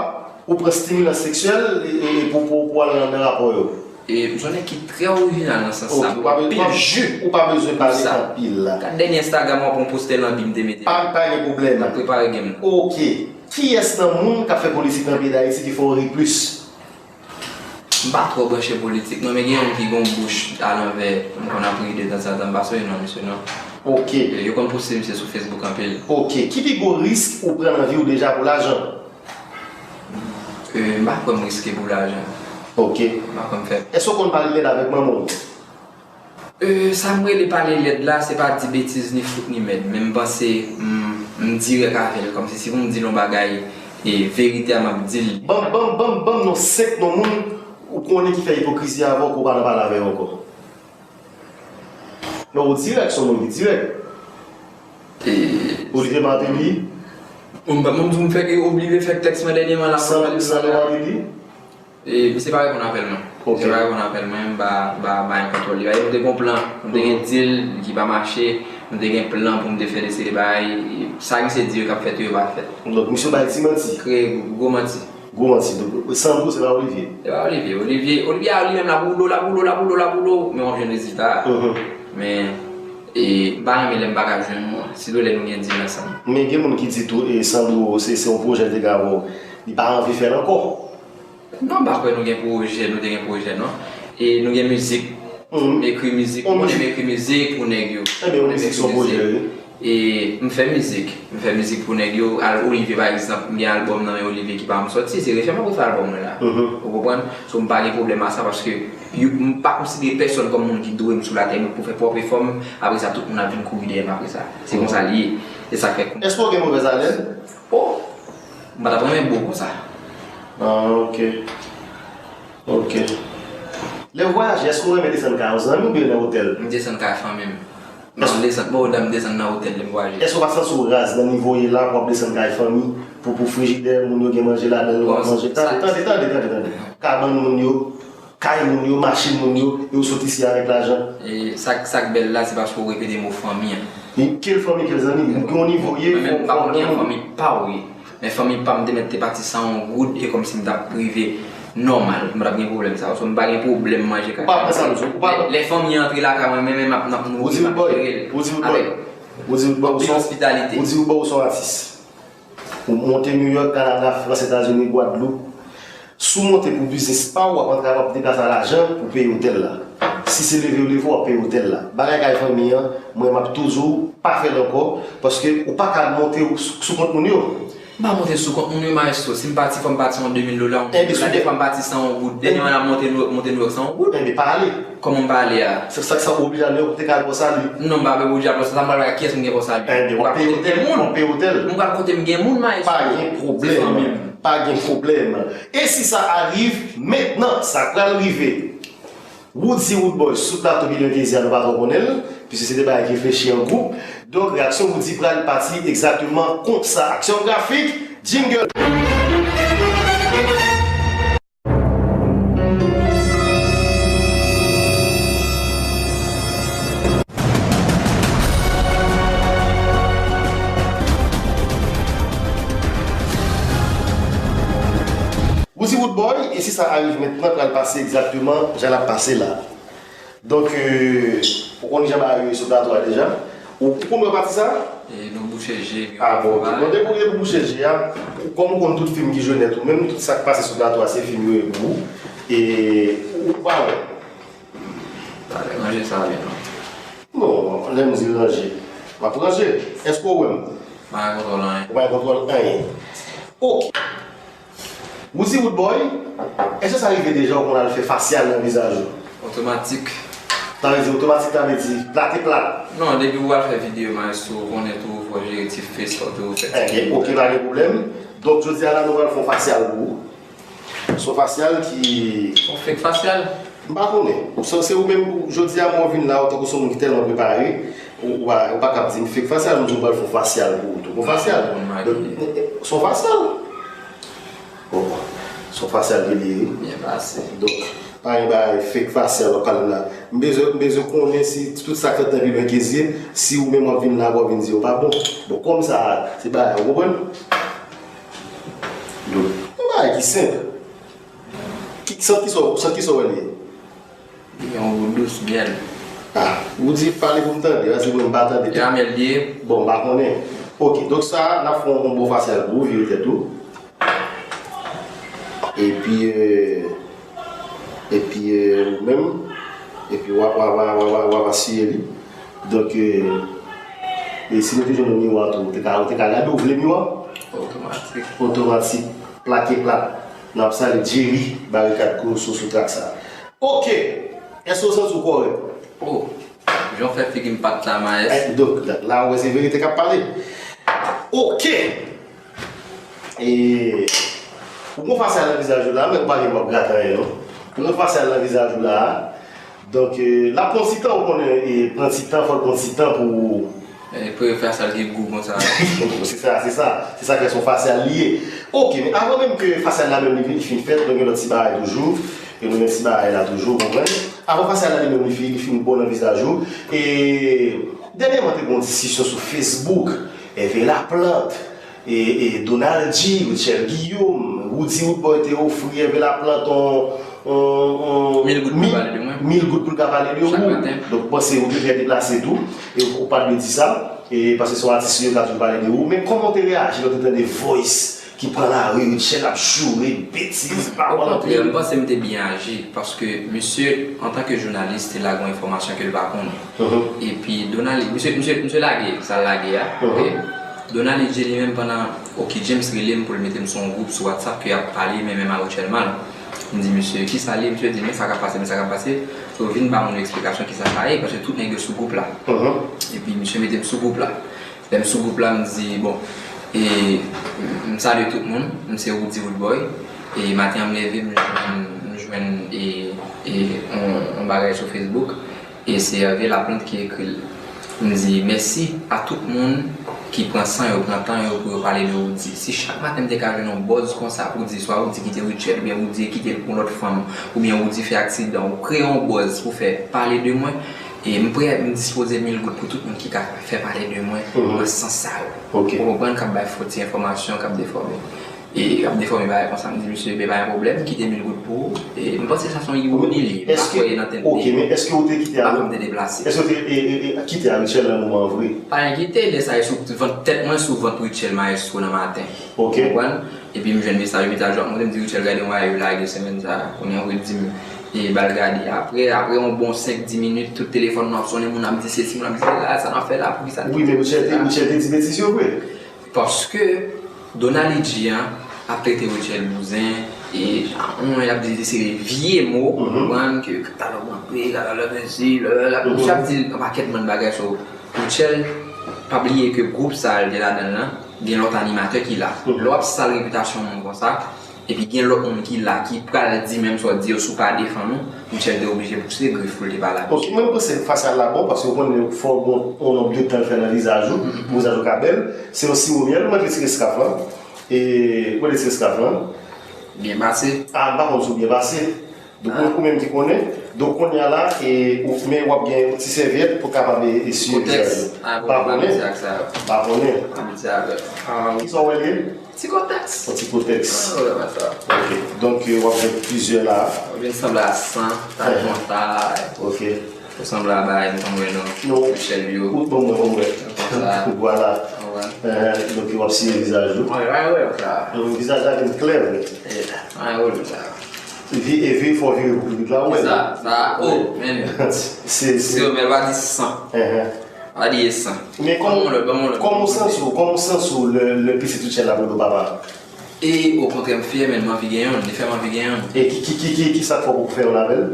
ou pran stimilans seksyèl e, e, e pou, pou, pou al nan, nan rapò yo? E, m se yon nèg ki trè orijinal nan sans sa. Ok, ou pa be-, ou pa, ou pa bezwen pale anpil la. Gad dènye Instagram w ap wè m poste lanbi m te mete. Pa, pa gen pwoblèm. M ap prepare game. Ok. Kiyès nan moun k ap fè politik nan peyi Dayiti ki fè w ri plis? M pa twò branche politik non, men gen yon moun ki gen yon bouch alanvè, m konn ap ri de tanzantan, m pa sonje non misye non. Ok. Yo konn poste misye sou Facebook anpil. Ok. Ki pi gwo risk ou pran nan vi w deja pou lajan? Euh, m pa kwè m riske pou lajan. Ok. M pa kwè m fè. Èske w konn pale lèd avèk manman w? Euh, sa m rele pale lèd la, se pa di betiz ni fout ni mèd, men m panse m, m dirèk avè l, kòmsi si pou m di l yon bagay, e verite a m ap di l. Ban m, ban m, ban m, ban m non senk non moun ou konnen ki fè ipokrizi avè w, ke w pa nan pale avè yo ankò. Non, ou dirèk, se yon moun ki dirèk. E Olivier Martelly. Mwen, mwen, mwen fèk oblije fèk tèks mwen dènyèman la. Sandro Martelly. E misye pa reponn apèl mwen. Ok. Misye pa reponn apèl mwen, m pa, m pa, m pa gen kontwòl li. Nou te gon plan, nou te gen deal ki pa mache, nou te gen plan pou nou te fè de seri bagay. Sa misye di yo k ap fèt yo, yo pa fèt. Donk misye bay ti manti. Kreye gwo manti. Gwo manti. Donk, Sandro, se pa Olivier. Se pa Olivier. Olivier, Olivier a li menm l ap woulo, l ap woulo, l ap woulo, l ap woulo, men w ap jwenn rezilta a. Mhm. Men, e, m pa renmen lè m pa ka jwenn nou an. Sitou lè nou gen deal ansanm. Men gen moun ki di tou, e, Sandro, se, se yon pwojè l te gen avè w. Li pa anvi fè l ankò. Non, m pa kwè nou gen pwojè, nou te gen pwojè, non. E nou gen mizik. M ekri mizik, mwen menm m ekri mizik pou nèg yo. Ebyen, yon mizik se yon pwojè, wi. E m fè mizik. M fè mizik pou nèg yo. Al Olivier, pa egzanp, m gen albòm nan men Olivier ki pa janm sòti. Se refè m ap refè albòm mwen la. Ou konprann? So, m pa gen pwoblèm a sa paske yo, m pa konsidere pèsòn kòm moun ki dwe m sou latè, men pou fè pwòp efò m, apre sa, tout moun ap vin kouri dèyè m apre sa. Se konsa li ye. E sa k fè. Èske w gen movèz alèn? Oh! M pa t ap renmen bo konsa. Ah, ok. Ok. Lè w vwayaje, èske w renmen desann kay yon zanmi oubyen nan otèl? M desann kay fanmi m. Non, m desann, bon, m desann nan otèl lè m vwayaje. Èske w pa santi w raz nan nivo w ye la pou w ap desann kay fanmi, pou, pou frijidè, moun yo gen manje ladan l, w ap manje? Tande, tande, tande, tande, tande. Kabann moun yo, kay moun yo, machin moun yo, e w sot isi avèk lajan. E sa, sa k bèl la, se paske w repete mo fanmi an. Kèl fanmi, kèl zanmi? Gen yon nivo w ye, fò w gen moun. Mwen menm, m pa konn kèl fanmi pa w ye. Men fanmi pa m te mèt te pati san yon goud, e kòmsi m t ap rive nòmal, m pa t ap gen pwoblèm sa yo. So, m pa gen pwoblèm manje kay fanmi. Ou pa pran sa m di w, ou pa pran. Lè, lè fanmi an antre lakay mwen, men, men m ap, n ap nouri, m ap jere l avèk anpil ospitalite. Ou di w bò, ou se yon atis. Ou monte New York, Kanada, Frans, Etazini, Gwadloup. Si w monte pou biznis pa w, w ap antre, w ap deplase a lajan pou peye otèl la. Si se leve yo leve w, w ap peye otèl la. Bagay kay fanmi an, mwen m ap toujou pa fè l ankò, paske ou pa ka monte sou, sou kont moun yo. M pa monte sou kont moun yo, maestro. Si m pati, fò m pati yon de mil dola, yon mil dola. Dèfwa m pati san yon goud. Dènyèman la, m monte New York, monte New York san yon goud. Enben, pa ale. Kòman m pa ale a? Se sa k sa oblije ale, ou te ka al pran sali. Non, m pa bezwen oblije al pran sali. Sa m pral bay kiyès m gen pran sali? Enben, w ap peye otèl, w ap peye otèl. M pral kote m gen moun, maestro. Pa gen pwoblèm. Pa gen pwoblèm. E si sa arive, mentnan, sa k pral rive. Roody Roodboy sou plato Milyon Dezi a, nou pa twò konnen l, piske se de bagay ki reflechi an gwoup. Donk, reyaksyon Roody pral pati egzakteman konsa. Aksyon grafik, jingle! Roody Roodboy, e si sa arive mentnan, pral pase egzakteman jan l ap pase la. Donk, euh, ou konn jan bagay yo ye sou plato a deja. Ou, ou konn wè pati sa? E nou bouche je, epi... Ah bon, ok. Bon, depi w bouche je a, kòm ou konn tout fim ki jwe nèt ou menm, tout sa k pase sou plato a, se fim yo ye pou ou. E ou pa wè. Talè, ranje sa byen non. Non, lè m di ranje, m ap ranje. Èske w wè m? M pa gen kontwòl anyen. Ou pa gen kontwòl anyen. Ok. Wouzi Woodboy, èske sa rive deja ou konn al fè fasyal nan vizaj ou? Otomatik. Sa vle di otomatik, sa vle di plat e plat. Non, depi ou al fè videyo maestro, ou konnen tou, fò w jere ti fes, fò tou fè ti... Ok, ok, pa gen pwoblèm. Donk, jodi a la, nou pral fè yon fasyal pou ou. Se yon fasyal ki... Yon fake fasyal? M pa konnen. Se, se ou menm, ou, jodi a, mwen vin la, ou tankou se yon moun ki tèlman prepare, ou, ou pa, ou pa kab di m fake fasyal, m di w pral fè yon fasyal pou ou tou. Yon fasyal. Donk, se yon fasyal. Bon, se yon fasyal ke li ye. Byen pase. Donk, pa gen bagay fake fasyal w ap pale m la. M bezwen, m bezwen konnen si tout sa k fèt nan pi lwen ke zye, si ou menm w ap vin la, w ap vin di yo pa bon. Bon, kòm sa, se bagay, ou konprann? Donk, yon bagay ki senp. Ki, sant ki sa, sant ki sa w wè li ye? Li gen yon gou dous, myèl. Ah, ou di pale pou m tande, paske mwen m pa tande. Karamèl li ye. Bon, m pa konnen. Ok, donk sa, n ap fè yon bon fasyal pou ou, vire tèt ou. Epi, euh, epi, euh, ou menm, epi w ap, w ap, w ap, w ap, w ap asiye li. Donk, euh, e si nou te jwenn yon miwa tou, ou te ka, ou te ka gade, ou vle miwa? Otomatik. Otomatik, plake plat. N ap salye Jerry Barikad Clouseau sou trak sa. Ok! Èske w santi w kòrèk? Oh! Jan w fè figi m pa t la, maes. Eh, donk, la, ou wè se verite k ap pale. Ok! E, ou gon fasyal nan vizaj ou la, men ou pa gen w ap grate anyen, non. Ou gon fasyal nan vizaj ou la. Donk, eh, l ap pran ti tan, ou konnen, e, pran ti tan, fò l pran ti tan pou... E, pou yo fè sa l gen gou konsa. Se sa, se sa. Se sa k fè se yon fasyal li ye. Ok, men avan menm ke fasyal la menm li vin, li fin fèt, nou gen lòt ti bagay toujou. E nou gen ti bagay la toujou, ou konprann? Avan fasyal la li menm li fin, li fin bon nan vizaj ou. E dènyèman, te gen yon diskisyon sou Facebook. Hervé Laplante, e, e, Donald G, Rutshelle Guillaume, Woody Woodboy te ofri Hervé Laplante on, on, on... Mil goud pou l pale de mwen. Mil goud pou l ka pale de ou. Chak maten. Donk, panse ou te trè deplase tou, e ou, ou pa t dwe di sa, e paske se yon atis serye, yo ka toujou pale de ou. Men kòman w te reyaji lè w te tande voice ki pran lari, Rutshelle ap joure, betiz, pawòl anpil? Okontrè, m panse m te byen aji, paske misye, antanke jounalis, te lage yon enfòmasyon ke l pa konnen. Epi Donald, misye, misye, misye lage sa l lage a. Ok. Donald J li menm pandan Oky James rele m pou l mete m sou yon gwoup sou WhatsApp ke y ap pale, men menm a Rutshelle mal. M di misye, kisa l ye? Misye di, men sa k ap pase, men sa k ap pase. So, vin ba moun yo eksplikasyon kisa sa ye, paske tout nèg yo sou gwoup la. Epi misye mete m sou gwoup la. Lè m sou gwoup la, m di, bon, e, m salye tout moun, m se Roody Roodboy. E maten an m leve, m jwenn, m jwenn, e, e, on, on bagay sou Facebook. E se Hervé Laplante ki ekri l. M di, mèsi a tout moun ki pran san yo, pran tan yo pou yo pale de Roody. Si chak maten m te ka jwenn on buzz konsa pou di, swa Roody kite Rutshelle, oubyen Roody kite l pou yon lòt fanm, oubyen Roody fè aksidan, ou kreye on buzz pou fè pale de mwen, e m prè, m dispoze mil goud pou tout moun ki ka fè pale de mwen nan sans sa yo. Ou konprann, k ap bay fo ti enfòmasyon, k ap defòme. E k ap defòme bagay konsa, m di, mesye, ben, pa gen pwoblèm, kite mil goud pou ou. E m panse sa se yon ironi li ye, m pa kwè nan tèt li. Ok, men èske ou te kite a, m te deplase. Èske ou te, e, e, e, kite a Rutshelle nan moman an vre? Pa gen kite, lè sa e sou vant tèt mwen, sou vant Rutshelle Maestro nan maten. Ok. Ou konprann? Epi m jwenn mesaj, mesaj yo ap monte, m di Rutshelle gade yon bagay yo lage semèn sa a, kounye a ou di m, e ba l gade. Apre, apre yon bon senk dis minit, tout telefòn nou ap sonnen, moun ap di sesi, moun ap di sela, sa n ap fè la, poukisa n kite... Wi, men Rutshelle te, Rutshelle te di betiz yo vre. Paske Donald G an ap trete Rutshelle bouzen, e jan y ap di se vye mo, ou konprann, ke katalòg rantre, katalòg ensi, lalala. Misye ap di yon pakèt bann bagay sou Rutshelle. Pa bliye ke gwoup sa a l te ladan l lan, gen lòt animatè ki la. Lè w ap sal repitasyon moun konsa, epi gen lòt moun ki la, ki pral di menm sa w di yo, si w pa defann ou, Rutshelle te oblije pouse grif pou l te pale ak misye. Ok, mwen, m panse fasyal la bon, paske w konnen fò w gon yon nonb de tan l fè nan vizaj ou, pou vizaj ou ka bèl. Se yon siwo myèl, ou mèt retire skaf lan. E, ou mèt retire skaf lan. Byen pase. Ah, m pa konn si w byen pase. Donk, ou, ou menm ki konnen. Donk, kounye a la, e, ou, men w ap gen yon ti sèvyèt pou kapab e, eswiye vizaj ou. Pa konnen. Pa konnen. Kisa w wè l ye? Ti kotèks. Yon ti kotèks. Ah, wè, sa. Ok. Donk, euh, w ap jwenn plizyè la. W ap jwenn sanble a san, ta jwenn ta. Ok. Ou sanble a bagay m konn wè nan Michel yo. Ou, bon, mwen, bon, mwen. Sa. Vwala. Wè. Eh, donk, w ap siye vizaj ou. Mwen, mwen, wè, sa. Donk, vizaj la vin klè, vre. Eh, mwen, wè, sa. Vi-, e vire, fò vire pou piblik la, wè. Sa, sa, oh, men. Se, se. Si w mèt pa di san. Eh, eh. Pa di san. Men kòman, kòman w santi w, kòman w santi w lè, lè pitit ou tchèl la pou do papa? E okontrè, m fyè, men m anvi gen youn. Li fè m anvi gen youn. E ki, ki, ki, ki, ki sa k fè w poko fè youn avè l?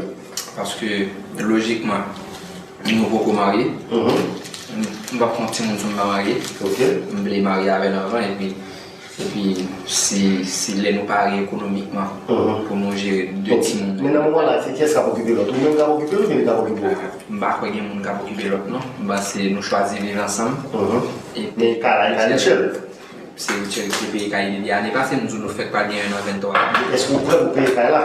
Paske, lojikman, nou poko marye. Mhm. M, m p ap fè yon timoun si m pa marye. Ok. M vle marye avè l anvan, epi, epi si, si lè nou pare ekonomikman, mhm, pou nou jere de timoun. Men nan moman la, se kiyès k ap okipe lòt? Ou menm k ap okipe l oubyen li k ap okipe w? M pa kwè gen moun k ap okipe lòt, non. M panse nou chwazi viv ansanm. Mhm. Epi, men kay la, e kay Rutshelle. Se Rutshelle ki te peye kay li ane pase, m di w nou fèk pral gen youn an venntwa. Èske w prè pou peye kay la?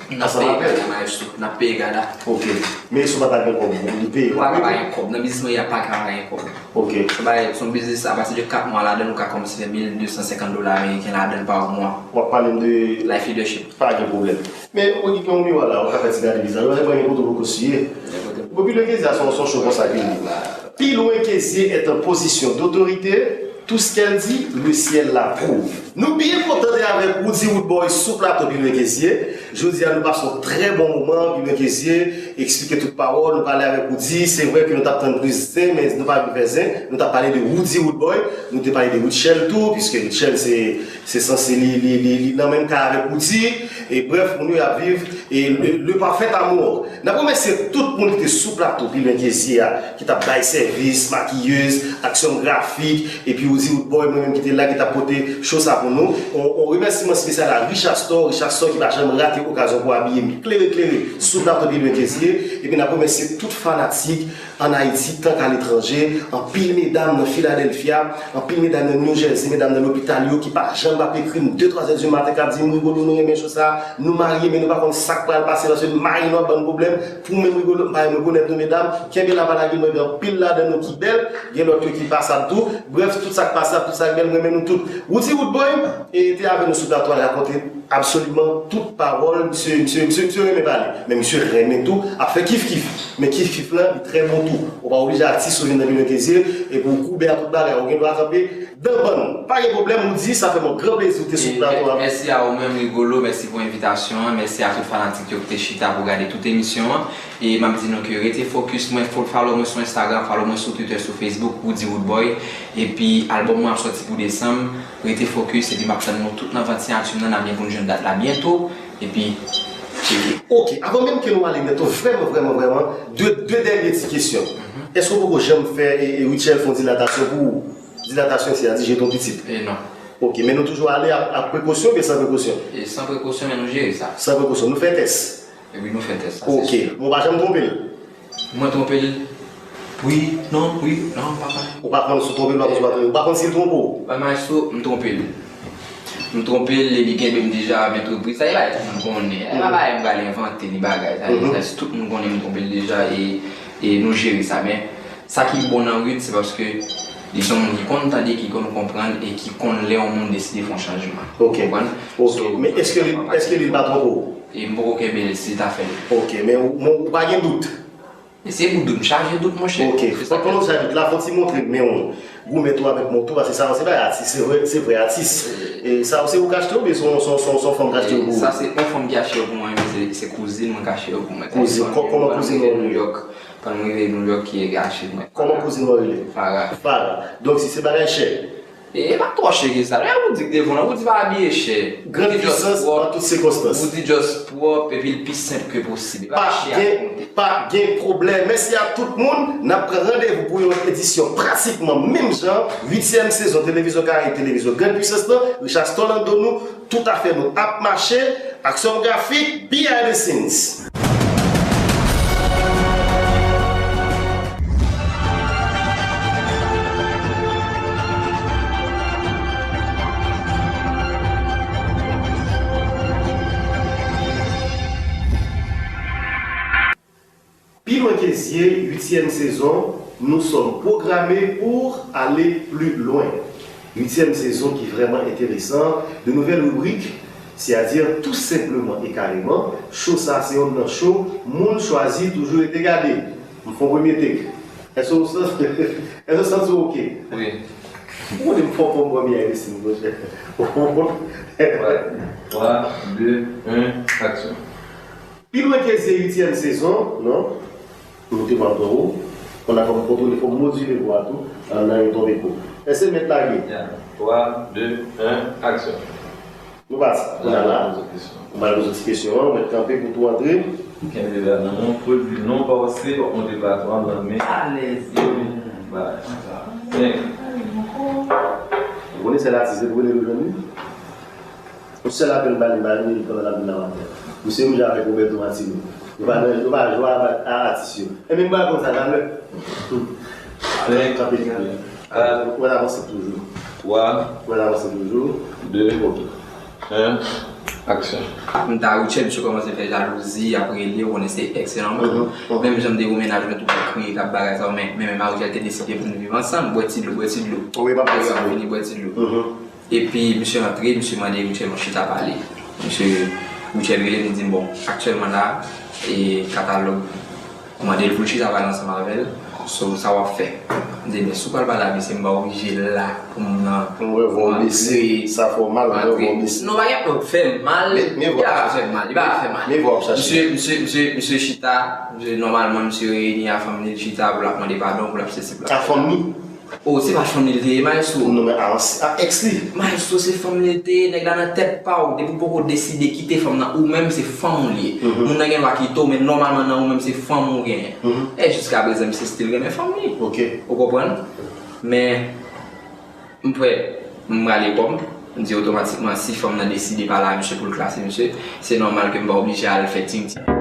N ap peye kay la, maestro. N ap peye kay la. Ok. Men si w pa ta gen kòb, ou li peye. Ou pa ka pa gen kòb. Nan biznis mwen, y a pa ka pa gen kòb. Ok. Se yon bagay, se yon biznis, apati de kat mwa ladan l, ou ka kòmanse fè mil de san senkant dola ameriken ladan l pa mwa. W ap pale m de life leadership. Pa gen pwoblèm. Men, ou gen yon miwa la, ou ka fè ti gade vizaj ou, se pa gen kote ou poko siye. Gen kote. Bon, pi lwen ke sa, se yon, se yon cho konsa ke li. Plus loin que Dieu est en position d'autorité, tout ce qu'elle dit, le ciel l'approuve. Nou byen kontan te avèk Roody Roodboy sou plato Pi Lwen Ke Zye. Jodi a, nou pase yon trè bon moman, Pi Lwen Ke Zye eksplike tout pawòl, nou pale avèk Roody. Se vre ke nou t ap tann plis zen, men nou pa vin fè zen. Nou t ap pale de Roody Roodboy, nou te pale de Rutshelle tou, piske Rutshelle se, se sanse li, li, li, li nan menm kay avèk Roody. E brèf, moun yo ap viv e le, le parfait amour. N ap remèsye tout moun ki te sou plato Pi Lwen Ke Zye a, ki t ap bay sèvis, makiyèz, aksyon grafik, epi Roody Roodboy, mwen menm ki te la, ki t ap pote cho sa pou nou. On, on remèsiman espesyal a Richard Store, Richard Store ki pa janm rate okazyon pou abiye m klere klere sou plato Pi Lwen Ke Zye. Epi n ap remèsye tout fanatik ann Ayiti tank aletranje, anpil medam nan Philadelphia, anpil medam nan New Jersey, medam nan lopital yo ki pa janm p ap ekri m de twa zè di maten k ap di m, "Rigolo, nou renmen cho sa, nou marye, men nou pa konn sa k pral pase, paske mari nou ap ban n pwoblèm." Pou mwen, Rigolo, m pa renmen rekonèt nou, medam. Kenbe la, pa lage, mwen gen anpil ladan nou ki bèl, gen lòt yo ki pasab tou. Brèf, tout sa k pasab, tout sa k bèl, m renmen nou tout. Roody Roodboy, e, te avè nou sou plato a, rakonte absoliman tout pawòl. Misye, misye, misye, misye renmen pale, men misye renmen tou ap fè kif kif. Men kif kif lan, li trè bon tou. Ou pa oblije atis ou vin nan Pi Lwen Ke Zye, epi ou koube a tout bagay. Ou gen dwa kanpe dan bann. Pa gen pwoblèm, Roody, sa fè m yon gran plezi ou te sou plato a. Mèsi a ou menm, Rigolo, mèsi pou envitasyon an, mèsi a tout fanatik yo ki te chita pou gade tout emisyon an. E m ap di nou ke rete fokis, mwen, fo-, follow mwen sou Instagram, follow mwen sou Twitter, sou Facebook, Roody Roodboy. Epi, albòm mwen ap sòti pou desanm. Rete fokis, epi m ap tann nou tout nan vant siyati m nan, n ap gen pou n jwenn dat la byento. Epi, tcheke. Ok, avan menm ke nou ale nèt, vrèman, vrèman, vrèman, de, de dènye ti kesyon. Mhm. Èske w poko janm fè, e, e, Rutshelle fè yon dilatasyon pou ou? Dilatasyon, se a di jeton pitit. E non. Ok, men nou toujou ale ak, ak prekosyon oubyen san prekosyon? E san prekosyon, men nou jere sa. San prekosyon. Nou fè tès. Epi nou fè tès sa, se si. Ok. Men w pa janm twonpe l? Mwen twonpe l? Wi, non, wi, non, m pa konnen. Ou pa konn si w twonpe l, ou pa konn si w pa twonpe l. Ou pa konn si l twonpe w? Mwen maestro, m twonpe l. M twonpe l, epi kenbe m deja a vent repriz. Sa e bagay tout moun konnen. E pa bagay m pral envante ni bagay. Sa, mhm, sa, si tout moun konnen m twonpe l deja, e, e nou jere sa. Men, sa ki bon nan Rudy, se paske li se yon moun ki konn tande, ki konn konprann, e ki konn lè yon moun deside fè yon chanjman. Ok. Konprann? Ok. So, men èske li, èske li pa twonpe w? E m poko kenbe l si l ta fè l. Ok, men ou, men ou pa gen dout? E se pou dout, m chaje dout, monchè. Ok, pandan w chaje dout la, fò w ti montre m men w goumen tou avèk men w tou, paske sa yo se bagay atis, se vrè, se vrè atis. E sa yo se ou k achte yo oubyen se yon, se yon, se yon, se yon fanm k achte yo pou ou? Sa se yon fanm ki achte yo pou mwen, men se, se kouzin mwen k achte yo pou mwen. Kouzin, kò-, kòman kouzin ou rele? New York. Pandan m rive New York ki achte mwen. Kòman kouzin ou rele? Farah. Farah. Donk si se bagay chè. E pa twò chè ke sa. Lè Roody k devan w lan, Roody pa abiye chè. Grande puissance dans toutes circonstances. Roody just pwòp, epi l pi senp ke posib. E pa chè a k konte. Pa gen pwoblèm. Mèsi a tout moun. N ap pran randevou pou yon edisyon pratikman menm jan. Uityèm sezon Televizyon Karayib, Televizyon Grande Puissance lan. Richard Storlando nou. Tout afè nou ap mache. Aksyon Grafik, behind the scenes. Pi lwen ke zye, uityèm sezon, nous sommes programmés pour aller plus loin. Uityèm sezon ki vrèman enteresan, de nouvelles rubriques, c'est-à-dire tout simplement et carrément, cho sa se yonn nan cho moun chwazi toujou rete gade. M fè yon premye take. Èske w santi, èske w santi w oke? Wi. Ou konnen m fò pran premye a isit, monchè. Twa, twa, de, en, aksyon. Pi lwen ke se uityèm sezon, non? Nou te pran pou ou. Konn a fò m kontwole, fò m modile vwa tou. An nan yon tonbe kou. Èske mèt lage? Ya. Twa, de, en, aksyon. Nou pati. Kounye a la, ou pral poze ti kesyon an, ou mèt kanpe pou tou antre. Kenbe la nan men w, pwodui non pa w se, w ap monte plato a nan men alèz. Bay. Senk. Ou konnen sèl atis, se pou rele l jwenn li. Yon sèl apèl m ba li, m ba li, li pandan l ap vin nan maten. Misye rouj avèk Roberto Martino. Yo pa nan, yo pa jwe a, a atis yo. Ebyen, m ba konn sa talè. Kanpe, kanpe. Ou wè n avanse toujou. Twa. Ou wè n avanse toujou. De. Ok. En. Aksyon. M ta Richard, misye kòmanse fè jalouzi, ap rele, ou konnen se èks lan. Menm jan m te gwo mennaj mwen tou k ap kriye, k ap bagay sa, men, men, men Marie-Jal te deside pou nou viv ansanm, bwè ti dlo, bwè ti dlo. Wi, pa pale sa. Fini bwè ti dlo. Epi, misye antre, misye mande Richard yon chita pale. Misye, Richard rele m, li di m, bon, aktyèlman la, e katalòg, mande l pou l chita pale ansanm avè l. So, sa w ap fè? M di, men si w pral pale avè l, se m pa oblije la pou m nan. Mwen vò mesi, sa fè w mal, mwen vò mesi. Non, pa gen pwoblèm, fè m mal, li pa fè m mal, li pa fè m mal. Men vwa w chache. Misye, misye, misye, misye chita, misye, nòmalman, misye reyini a fanmi l, chita pou l ap mande padon, pou l ap sesi, pou l ap sela. A fanmi? Oh, se pa fanm li l te ye, Maestro. Non, men a, a èks li. Maestro, se fanm li l te ye, nèg la nan tèt pa w. Depi w poko deside kite fanm nan, ou menm se fanm ou l ye. Moun nan gen dwa kite w, men nòmalman nan ou menm se fanm ou genyen. E jiskaprezan, misye still renmen fanm li. Ok. Ou konprann? Men, m kwè, m prale kò m. M di otomatikman, si fanm nan deside pale a misye pou l klase misye, se nòmal ke m pa oblije al fè ting ting.